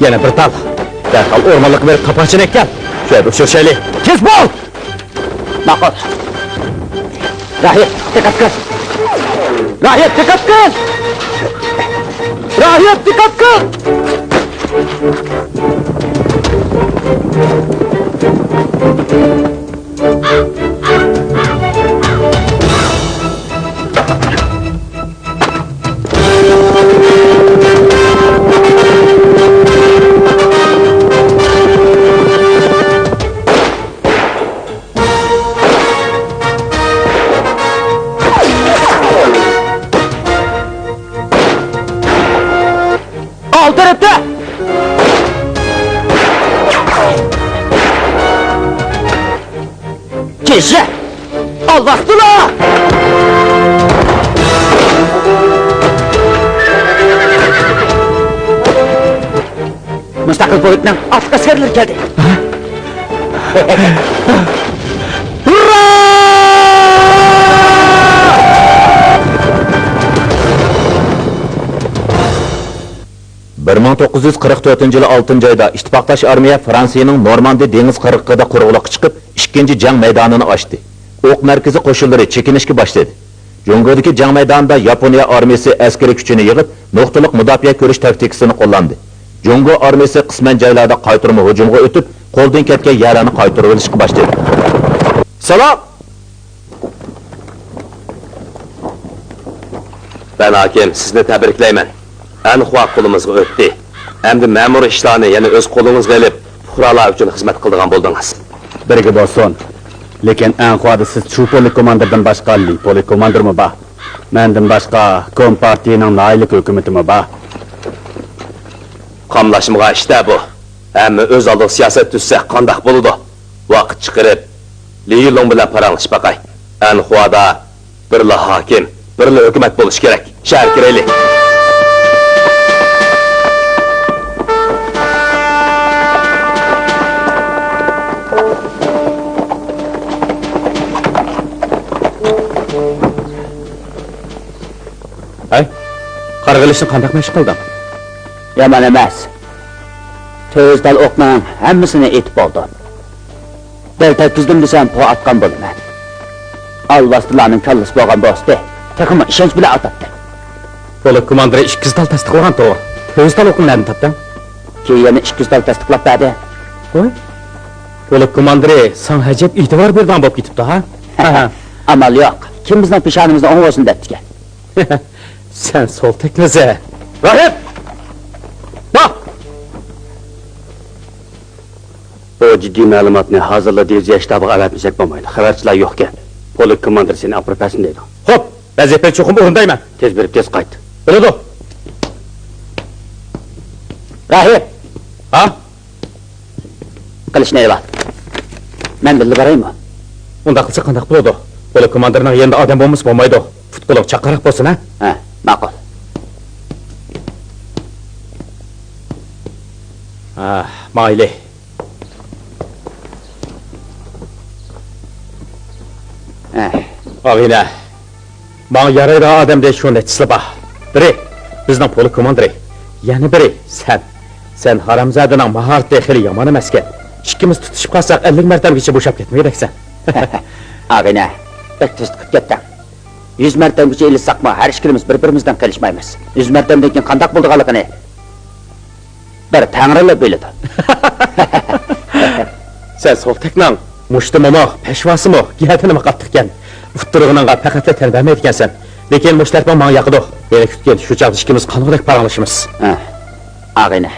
يەنە بىر تال. دەرھال ئورمانلىققا بېرىپ تاپانچىنى ئەكەل. شۇ يەردە ئۇچۇرۇشايلى. تېز بول! ماقۇل. راھىب، دىققەت قىل! راھىب، دىققەت قىل! راھىب، دىققەت قىل! ئالدى تەرەپتە! كېچە! ئالۋاستىلا! مۇستەقىل پولكنىڭ ئارتۇق ئەسكەرلىرى كەلدى. ھۇررا! بىر مىڭ توققۇز يۈز قىرىق تۆتىنچى يىلى ئالتىنچى ئايدا ئىتتىپاقداش ئارمىيە فرانسىيەنىڭ نورماندىيە دېڭىز قىرغىقىدا قۇرۇقلۇققا چىقىپ، ئىككىنچى جەڭ مەيدانىنى ئاچتى. ئوق مەركىزى قوشۇنلىرى چېكىنىشكە باشلىدى. جۇڭگودىكى جەڭ مەيدانىدا ياپونىيە ئارمىيەسى ئەسكىرىي كۈچىنى يىغىپ، نۇقتىلىق مۇداپىئە كۆرۈش تاكتىكىسىنى قوللاندى. جۇڭگو ئارمىيەسى قىسمەن جايلاردا قايتۇرما ھۇجۇمغا ئۆتۈپ، قولدىن كەتكەن يەرلەرنى قايتۇرۇۋېلىشقا باشلىدى. سالام! بەن ھاكىم، سىزنى تەبرىكلەيمەن. ئەنخۇا قولىمىزغا ئۆتتى. ئەمدى مەمۇرىي ئىشلارنى يەنە ئۆز قولىڭىزغا ئېلىپ، پۇقرالار ئۈچۈن خىزمەت قىلىدىغان بولدىڭىز. بىرگە بولسۇن. لېكىن ئەنخۇادا سىز چۇ پولك كوماندىرىدىن باشقا لى پولك كوماندىرمۇ بار. مەندىن باشقا كومپارتىيىنىڭ ناھىيىلىك ھۆكۈمىتىمۇ بار. قاملاشمىغان ئىش-تە بۇ. ھەممە ئۆز ئالدىغا سىياسەت تۈزسە قانداق بولىدۇ؟ ۋاقىت چىقىرىپ، لى لوڭ بىلەن پاراڭلىشىپ باقاي. ئەنخۇادا بىرلا ھاكىم، بىرلا ھۆكۈمەت بولۇشى كېرەك. شەھەرگە كىرەيلى. ھەي، قارىغا ئېلىشنى قانداق مەشىق قىلدىڭ؟ يامان ئەمەس. تۆت يۈز تال ئوقنىڭ ھەممىسىنى ئېتىپ بولدۇم. دەل تەگكۈزدۈم دېسەم، پو ئاتقان بولىمەن. ئالۋاستىلارنىڭ كاللىسى بولغان بولسىدى، تېخىمۇ ئىشەنچ بىلەن ئاتاتتى. پولك كوماندىرى ئىككى يۈز تال تەستىقلىغان توغرا. تۆت يۈز تال ئوقنى نەدىن تاپتىڭ؟ كېيىن يەنە ئىككى يۈز تال تەستىقلاپ بەردى. ۋاي. پولك كوماندىرى ساڭا ئەجەب ئېتىبار بېرىدىغان بولۇپ كېتىپتۇ، ھە؟ ئامال يوق. كىم بىزنىڭ پېشانىمىزنى ئوڭ بولسۇن دەپتىكەن. سەن سولتەكمىسەن؟ راھىب! باق! بۇ جىددىي مەلۇماتنى ھازىرلا دىۋىزىيە شتابىغا ئەۋەتمىسەك بولمايدۇ. خەۋەرچىلەر يوقكەن. پولك كوماندىرى سېنى ئاپىرىپ بەرسۇن دەيدۇ. خوپ، ۋەزىپىنى چوقۇم ئورۇندايمەن. تېز بېرىپ تېز قايت. بولىدۇ. راھىب! ھا؟ قىلىچنى ئېلىۋال. مەن بىللە بارايمۇ؟ ئۇنداق قىلسا قانداق بولىدۇ؟ پولك كوماندىرىنىڭ يېنىدا ئادەم بولمىسا بولمايدۇ. پۇت-قولۇڭ چاققانراق بولسۇن، ھە؟ ھە، ماقۇل. ھە، مايلى. ھە. ئاغىنە، ماڭا يارايدىغان ئادەمدە شۇ نەچچىسىلا بار. بىرى بىزنىڭ پولك كوماندىرى، يەنە بىرى سەن. سەن ھارامزادىنىڭ ماھارىتى خېلى يامان ئەمەسكەن. ئىككىمىز تۇتۇشۇپ قالساق، ئەللىك مەرتەمگىچە بوشاپ كەتمىگۈدەكسەن. ئاغىنە، بەك تېز قىلىپ كەتتىڭ. يۈز مەرتەمگىچە ئېلىشساقمۇ، ھەر ئىككىلىمىز بىر-بىرىمىزدىن قېلىشمايمىز. يۈز مەرتەمدىن كېيىن قانداق بولىدىغانلىقىنى بىر تەڭرىلا بىلىدۇ. سەن سولتەكنىڭ مۇشتىمۇمۇ، پەشۋاسىمۇ، گەدىنىمۇ قاتتىقكەن. ئۇتتۇرغىنىڭغا پەقەتلا تەن بەرمەيدىكەنسەن. لېكىن مۇشۇ تەرىپىڭ ماڭا ياقىدۇ. مېنى كۈتكىن، شۇ چاغدا ئىككىمىز قانغۇدەك پاراڭلىشىمىز. ھە. ئاغىنە،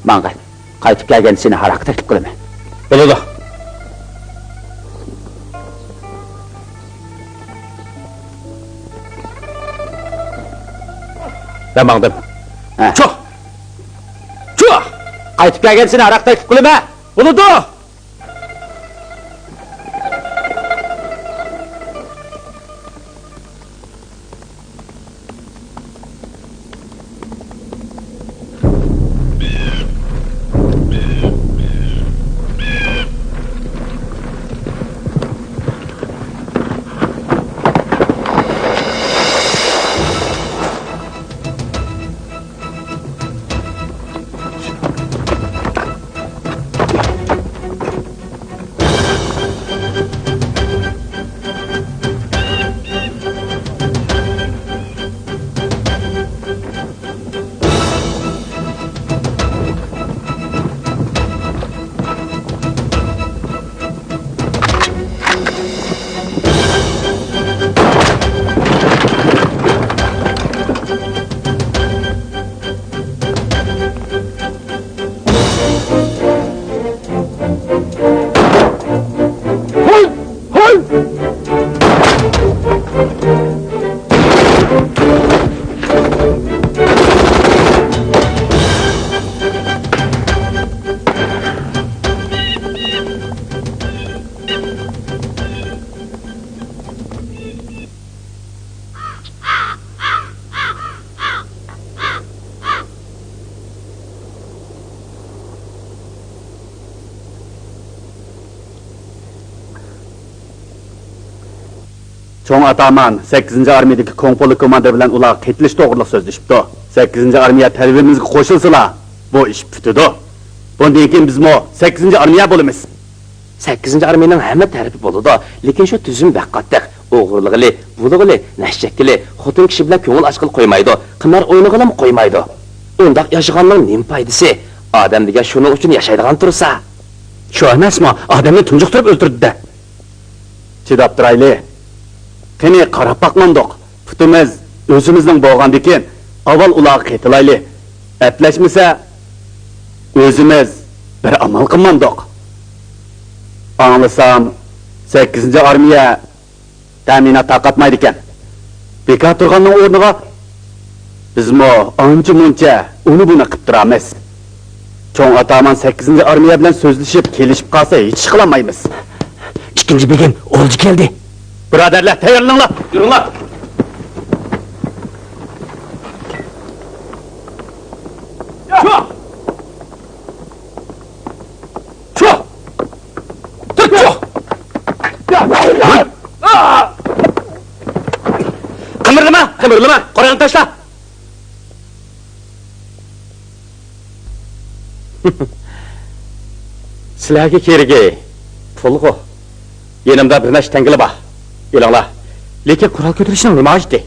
ماڭغىن. قايتىپ كەلگەندە سېنى ھاراققا تەكلىپ قىلىمەن. بولىدۇ. مەن ماڭدىم. ھە. چۇھ! چۇھ! قايتىپ كەلگەن سېنى ھاراق تەكلىپ قىلىمەن. بولىدۇ! چوڭ ئاتامان سەككىزىنچى ئارمىيەدىكى كوڭ پولك كوماندىرى بىلەن ئۇلارغا قېتىلىش توغرىلىق سۆزلىشىپتۇ. سەككىزىنچى ئارمىيە تەلىپىمىزگە قوشۇلسىلا، بۇ ئىش پۈتىدۇ. بۇندىن كېيىن بىزمۇ سەككىزىنچى ئارمىيە بولىمىز. سەككىزىنچى ئارمىيەنىڭ ھەممە تەرىپى بولىدۇ، لېكىن شۇ تۈزۈم بەك قاتتىق. ئوغرىلىغىلى، بۇلىغىلى، نەشە چەككىلى، خوتۇن كىشى بىلەن كۆڭۈل ئاچقىلى قويمايدۇ، قىمار ئوينىغىلىمۇ قويمايدۇ. ئۇنداق ياشىغاننىڭ نېمە پايدىسى؟ ئادەم دېگەن شۇنىڭ ئۈچۈن ياشايدىغان تۇرسا. شۇ ئەمەسمۇ، ئادەمنى تۇنجۇقتۇرۇپ ئۆلتۈردى-دە. چىداپ تۇرايلى. قېنى، قاراپ باقمامدۇق. پۇتىمىز ئۆزىمىزنىڭ بولغاندىكىن، ئاۋۋال ئۇلارغا قېتىلايلى. ئەپلەشمىسە، ئۆزىمىز بىر ئامال قىلمامدۇق. ئاڭلىسام، سەككىزىنچى ئارمىيە تەمىنات تارقاتمايدىكەن. بىكار تۇرغاننىڭ ئورنىغا بىزمۇ ئانچە-مۇنچە ئۇنى-بۇنى قىپ تۇرامىز. چوڭ ئاتامان سەككىزىنچى ئارمىيە بىلەن سۆزلىشىپ، كېلىشىپ قالسا، ھېچ ئىش قىلالمايمىز. ئىككىنچى بېگىم، ئولجا كەلدى. بۇرادەرلەر، تەييارلىنىڭلار! يۈرۈڭلار! چۇھ! تۇر، چۇھ! قىمىرلىما! قىمىرلىما! قورالىڭنى تاشلا! سىلەرگە كېرىكى پۇلغۇ. يېنىمدا بىر نەچچە تەڭگىلا بار. ئېلىڭلار. لېكىن قورال كۆتۈرۈشنىڭ نېمە ھاجىتى؟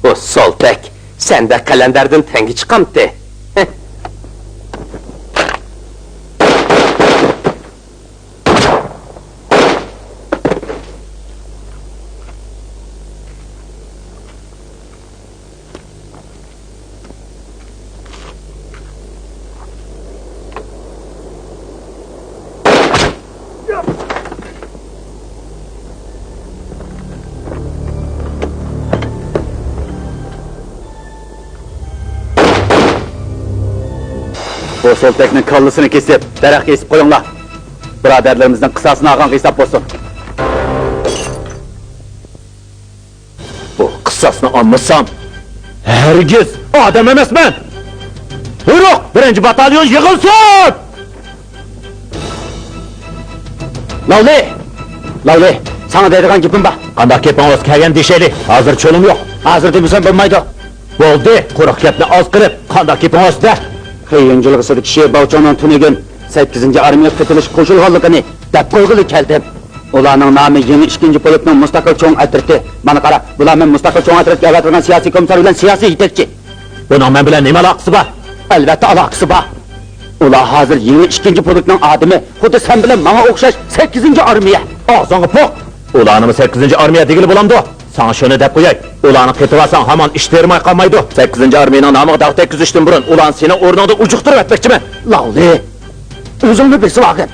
بۇ سولتەك، سەندە قەلەندەردىن تەڭگە چىقامتى؟ بۇ سولتەكنىڭ كاللىسىنى كېسىپ، دەرەخكە ئېسىپ قويۇڭلار. بۇرادەرلىرىمىزنىڭ قىساسىنى ئالغانغا ھېساب بولسۇن. بۇ قىساسنى ئالمىسام، ھەرگىز ئادەم ئەمەسمەن! بۇيرۇق، بىرىنچى باتاليون يىغىلسۇن! لاۋلى! لاۋلى، ساڭا دەيدىغان گېپىم بار. قانداق گېپىڭ بولسا كەلگەندە دېيىشەيلى، ھازىر چولۇم يوق. ھازىر دېمىسەم بولمايدۇ. بولدى، قۇرۇق گەپنى ئاز قىلىپ، قانداق گېپىڭ بولسا دە. خېيۈەن جىلغىسىدىكى شى باۋچاڭنىڭ تۈنۈگۈن سەككىزىنچى ئارمىيەگە قېتىلىشقا قوشۇلغانلىقىنى دەپ قويغىلى كەلدىم. ئۇلارنىڭ نامى يېڭى ئىككىنچى پولكنىڭ مۇستەقىل چوڭ ئەترىتى. مانا قارا، بۇلار مەن مۇستەقىل چوڭ ئەترەتكە ئەۋەتىلگەن سىياسىي كومىسسار بىلەن سىياسىي يېتەكچى. بۇنىڭ مەن بىلەن نېمە ئالاقىسى بار؟ ئەلۋەتتە ئالاقىسى بار. ئۇلار ھازىر يېڭى ئىككىنچى پولكنىڭ ئادىمى، خۇددى سەن بىلەن ماڭا ئوخشاش سەككىزىنچى ئارمىيە. ئاغزىڭغا پوق! ئۇلارنىمۇ سەككىزىنچى ئارمىيە دېگىلى بولامدۇ؟ ساڭا شۇنى دەپ قوياي، ئۇلارنى قېتىۋالساڭ ھامان ئىش تېرىماي قالمايدۇ. سەككىزىنچى ئارمىيەنىڭ نامىغا داغ تەگكۈزۈشتىن بۇرۇن ئۇلارنى سېنىڭ ئورنۇڭدا ئۇجۇقتۇرۇۋەتمەكچىمەن. لاۋلى، ئۆزۈڭنى بېسىۋالغىن.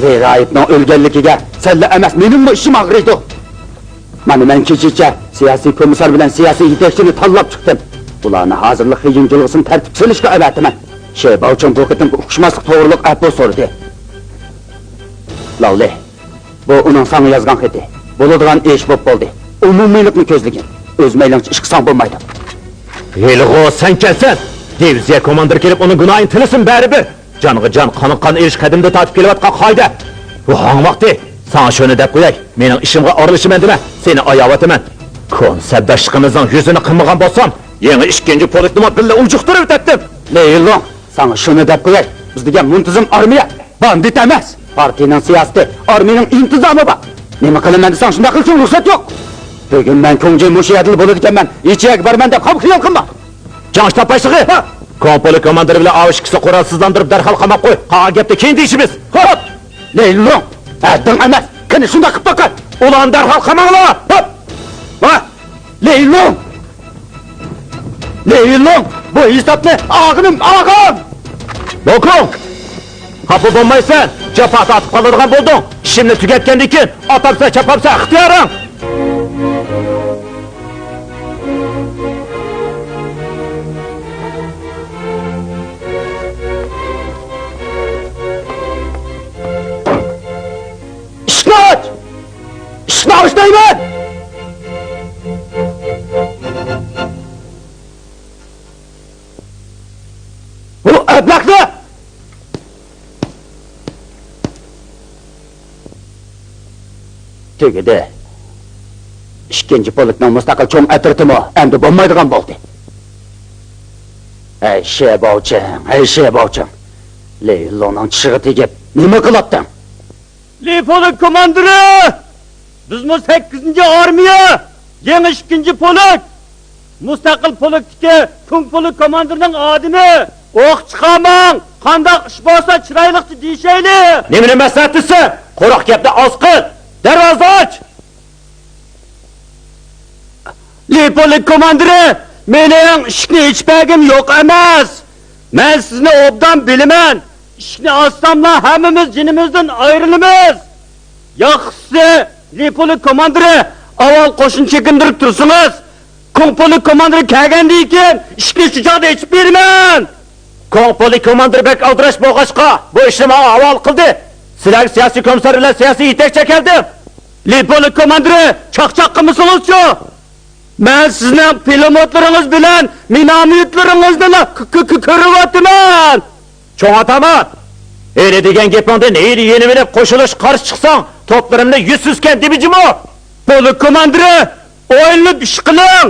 ۋېرايىپنىڭ ئۆلگەنلىكىگە سەنلا ئەمەس، مېنىڭمۇ ئىچىم ئاغرىيدۇ. مانا مەن كېچىچە سىياسىي كومىسسار بىلەن سىياسىي يېتەكچىنى تاللاپ چىقتىم. ئۇلارنى ھازىرلىق خېييۇن جىلغىسىنى تەرتىپكە سېلىشقا ئەۋەتىمەن. شې باۋچىڭ بۇ قېتىمقى ئۇقۇشماسلىق توغرۇلۇق ئەپۇ سورىدى. لاۋلى، بۇ ئۇنىڭ ساڭا يازغان خېتى. بولىدىغان ئىش بولۇپ بولدى. ئومۇمىيلىقنى كۆزلىگىن. ئۆز مەيلىڭچە ئىش قىلساڭ بولمايدۇ. ھېلىغۇ سەنكەنسەن! دىۋىزىيە كوماندىرى كېلىپ ئۇنىڭ گۇناھىنى تىلىسۇن بەرىبىر. جانغا جان، قانغا قان ئېلىش قەدىمىدە تارتىپ كېلىۋاتقان قائىدە. ۋاھاڭ ۋاقتى! ساڭا شۇنى دەپ قوياي، مېنىڭ ئىشىمغا ئارىلىشىمەن دېمە، سېنى ئاياۋاتىمەن. كونا سەپداشلىقىمىزنىڭ يۈزىنى قىلمىغان بولسام، يېڭى ئىككىنچى پولكنىمۇ بىللە ئۇجۇقتۇرۇۋېتەتتىم. لېيلۇڭ، ساڭا شۇنى دەپ قوياي، بىز دېگەن مۇنتىزىم ئارمىيە، باندىت ئەمەس. پارتىيىنىڭ سىياسىتى، ئارمىيىنىڭ ئىنتىزامى بار. نېمە قىلىمەن دېسەڭ، شۇنداق قىلىشىڭ رۇخسەت يوق. بۈگۈن مەن كۇڭجى مۇشۇ يەردىلا بولىدىكەنمەن، ھېچ يەرگە بارىمەن دەپ خام خىيال قىلما. جاڭشتا باشلىقى! ھا! كوڭپولى كوماندىرى بىلەن ئاۋۇ ئىككىسى قورالسىزلاندۇرۇپ دەرھال قاماپ قوي. قالغان گەپنى كېيىن دېيىشىمىز. ھوپ! لېيلۇڭ! ھەددىڭ ئەمەس! قېنى شۇنداق قىلىپ باققىن! ئۇلارنى دەرھال قاماڭلار! ھوپ! ۋاھ! لېيلۇڭ! لېيلۇڭ! بۇ ھېسابنى ئاغىنىم، ئاغام! بوكۇڭ! خاپا بولمايسەن، جاپا تارتىپ قالىدىغان بولدۇڭ. ئىشىمنى تۈگەتكەندىن كېيىن ئاتامسەن، چاپامسەن، ئىختىيارىڭ. ئىشىكنى ئاچ! ئىشىكنى ئاچ دەيمەن! بۇ ئەبلەخنى! تۈگىدى. ئىككىنچى پولكنىڭ مۇستەقىل چوڭ ئەترىتىمۇ ئەمدى بولمايدىغان بولدى. ھەي شې باۋچىڭ، ھەي شې باۋچىڭ! لېي لوڭنىڭ چىشىغا تېگىپ نېمە قىلاتتىڭ؟ لېي پولك كوماندىرى! بىزمۇ سەككىزىنچى ئارمىيە، يېڭى ئىككىنچى پولك، مۇستەقىل پولكتىكى كۇڭ پولك كوماندىرىنىڭ ئادىمى. ئوق چىقارماڭ، قانداق ئىش بولسا چىرايلىقچە دېيىشەيلى. نېمىنى مەسلىھەتلىسە؟ قۇرۇق گەپنى ئاز قىل. دەرۋازا ئاچ! لېي پولك كوماندىرى، مېنىڭ ئىشىكنى ئېچىپ بەرگۈم يوق ئەمەس. مەن سىزنى ئوبدان بىلىمەن. ئىشىكنى ئاچساملا ھەممىمىز جېنىمىزدىن ئايرىلىمىز. ياخشىسى، لېي پولك كوماندىرى، ئاۋۋال قوشۇن چېكىندۈرۈپ تۇرسىڭىز. كۇڭ پولك كوماندىرى كەلگەندىن كېيىن ئىشىكنى شۇ چاغدا ئېچىپ بېرىمەن. كۇڭ پولك كوماندىرى بەك ئالدىراش بولغاچقا، بۇ ئىشنى ماڭا ھاۋالە قىلدى. سىلەرگە سىياسىي كومىسسار بىلەن سىياسىي يېتەكچى ئەكەلدىم. لېي پولك كوماندىرى، چاقچاق قىلمىسىڭىزچۇ؟ مەن سىزنىڭ پىلىموتلىرىڭىز بىلەن مىنوميوتلىرىڭىزنىلا ك-، ك-، ك-، كۆرۈۋاتىمەن. چوڭ ئاتامان، ھېلى دېگەن گېپىڭدىن ھېلى يېنىۋېلىپ قوشۇلۇشقا قارشى چىقساڭ، توپلىرىمنى يۈزسىزكەن دېمىجىمۇ؟ پولك كوماندىرى، ئويلىنىپ ئىش قىلىڭ!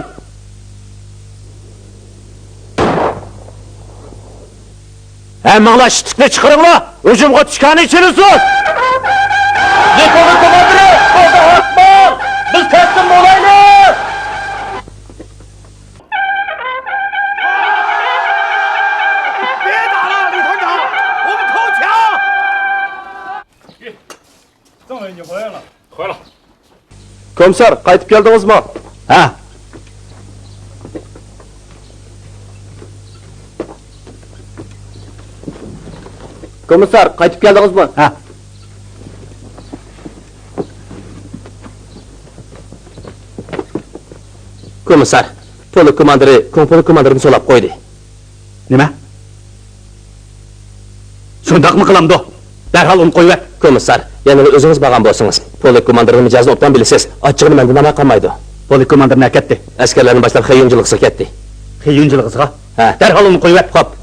ھەممىڭلار ئىتتىكنى چىقىرىڭلار! ھۇجۇمغا چۈشكەن ئېچىلسۇن! لېي پولك كوماندىرى، ئالدىغا ئاتماڭ! بىز تەسلىم بولايلى! كومىسسار، قايتىپ كەلدىڭىزمۇ؟ ھە. كومىسسار، قايتىپ كەلدىڭىزمۇ؟ ھە. كومىسسار، پولك كوماندىرى كۇڭ پولك كوماندىرىنى سولاپ قويدى. نېمە؟ شۇنداقمۇ قىلامدۇ؟ دەرھال ئۇنى قويۇۋەت. كومىسسار، يەنىلا ئۆزىڭىز بارغان بولسىڭىز. پولك كوماندىرىنىڭ مىجەزىنى ئوبدان بىلىسىز. ئاچچىقىنى مەندىن ئامراق قالمايدۇ. پولك كوماندىرى نەگە كەتتى؟ ئەسكەرلەرنى باشلاپ خېييۇن جىلغىسىغا كەتتى. خېييۇن جىلغىسىغا؟ ھە. دەرھال ئۇنى قويۇۋەت. خوپ.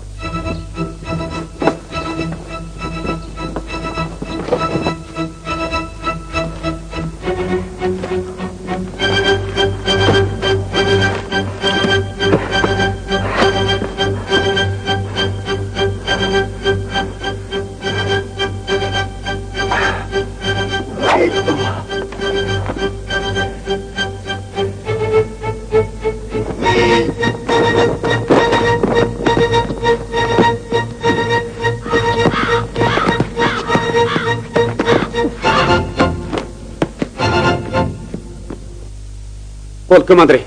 پولك كوماندىرى،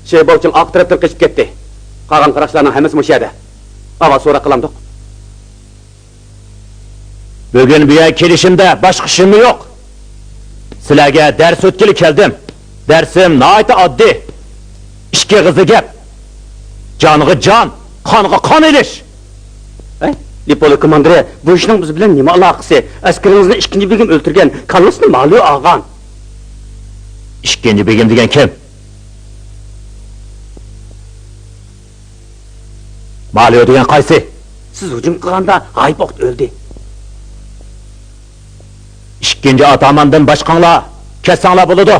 شې باۋچىڭ ئارقا تەرەپتىن قېچىپ كەتتى. قالغان قاراقچىلارنىڭ ھەممىسى مۇشۇ يەردە. ئاۋۋال سوراق قىلامدۇق؟ بۈگۈن بۇ يەرگە كېلىشىمدە باشقا ئىشىممۇ يوق. سىلەرگە دەرس ئۆتكىلى كەلدىم. دەرسىم ناھايىتى ئاددىي. ئىككى ئېغىزدا گەپ. جانغا جان، قانغا قان ئېلىش. ھەي، لىپولى كوماندىرى، بۇ ئىشنىڭ بىز بىلەن نېمە ئالاقىسى؟ ئەسكىرىڭىزنى ئىككىنچى بېگىم ئۆلتۈرگەن، كاللىسىنى مالىيو ئالغان. ئىككىنچى بېگىم دېگەن كىم؟ مالىيو دېگەن قايسى؟ سىز ھۇجۇم قىلغاندا ھايپوقت ئۆلدى. ئىككىنچى ئاتاماندىن باشقاڭلار كەتسەڭلار بولىدۇ.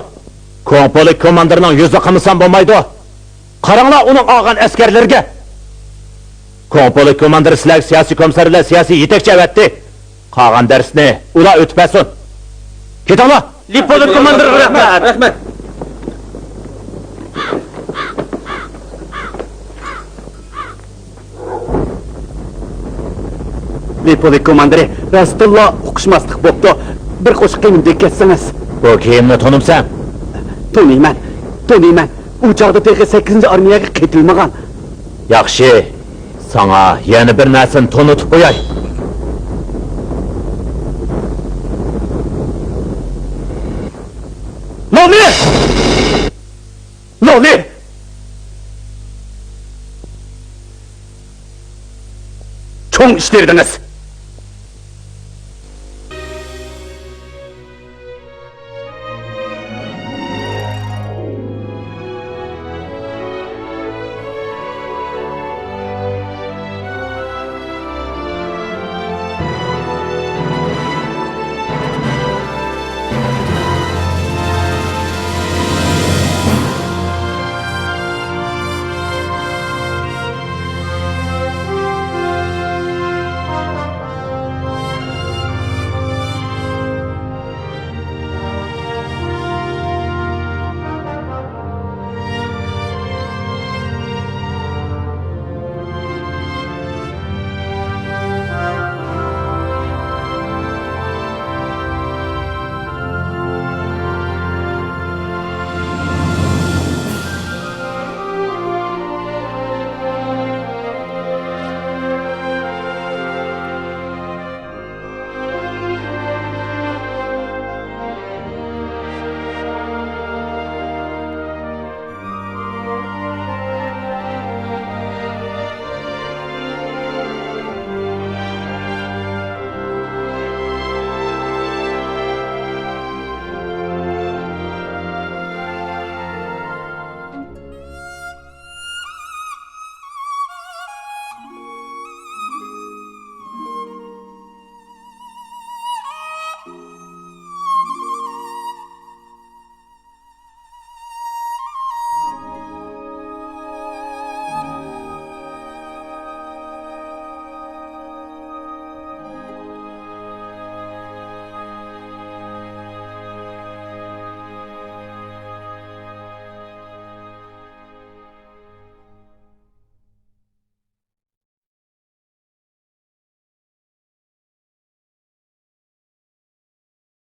كوڭپولى كوماندىرنىڭ يۈزىنى قىلمىسام بولمايدۇ. قاراڭلار ئۇنىڭ ئالغان ئەسكەرلىرىگە. كوڭپولى كوماندىر سىلەرگە سىياسىي كومىسسار بىلەن سىياسىي يېتەكچى ئەۋەتتى. قالغان دەرسنى ئۇلار ئۆتۈپ بەرسۇن. كېتىڭلار! لىپولى كوماندىرغا رەھمەت! رەھمەت! لىپولى كوماندىرى، راستتىنلا ئۇقۇشماسلىق بوپتۇ. بىر قوشۇق كىيىمدە كەتسىڭىز. بۇ كىيىمنى تونۇمسەن؟ تونۇيمەن، تونۇيمەن. ئۇ چاغدا تېخى سەككىزىنچى ئارمىيەگە قېتىلمىغان. ياخشى، ساڭا يەنە بىر نەرسىنى تونۇتۇپ قوياي. لونى! لونى! چوڭ ئىشلىۋىدىڭىز.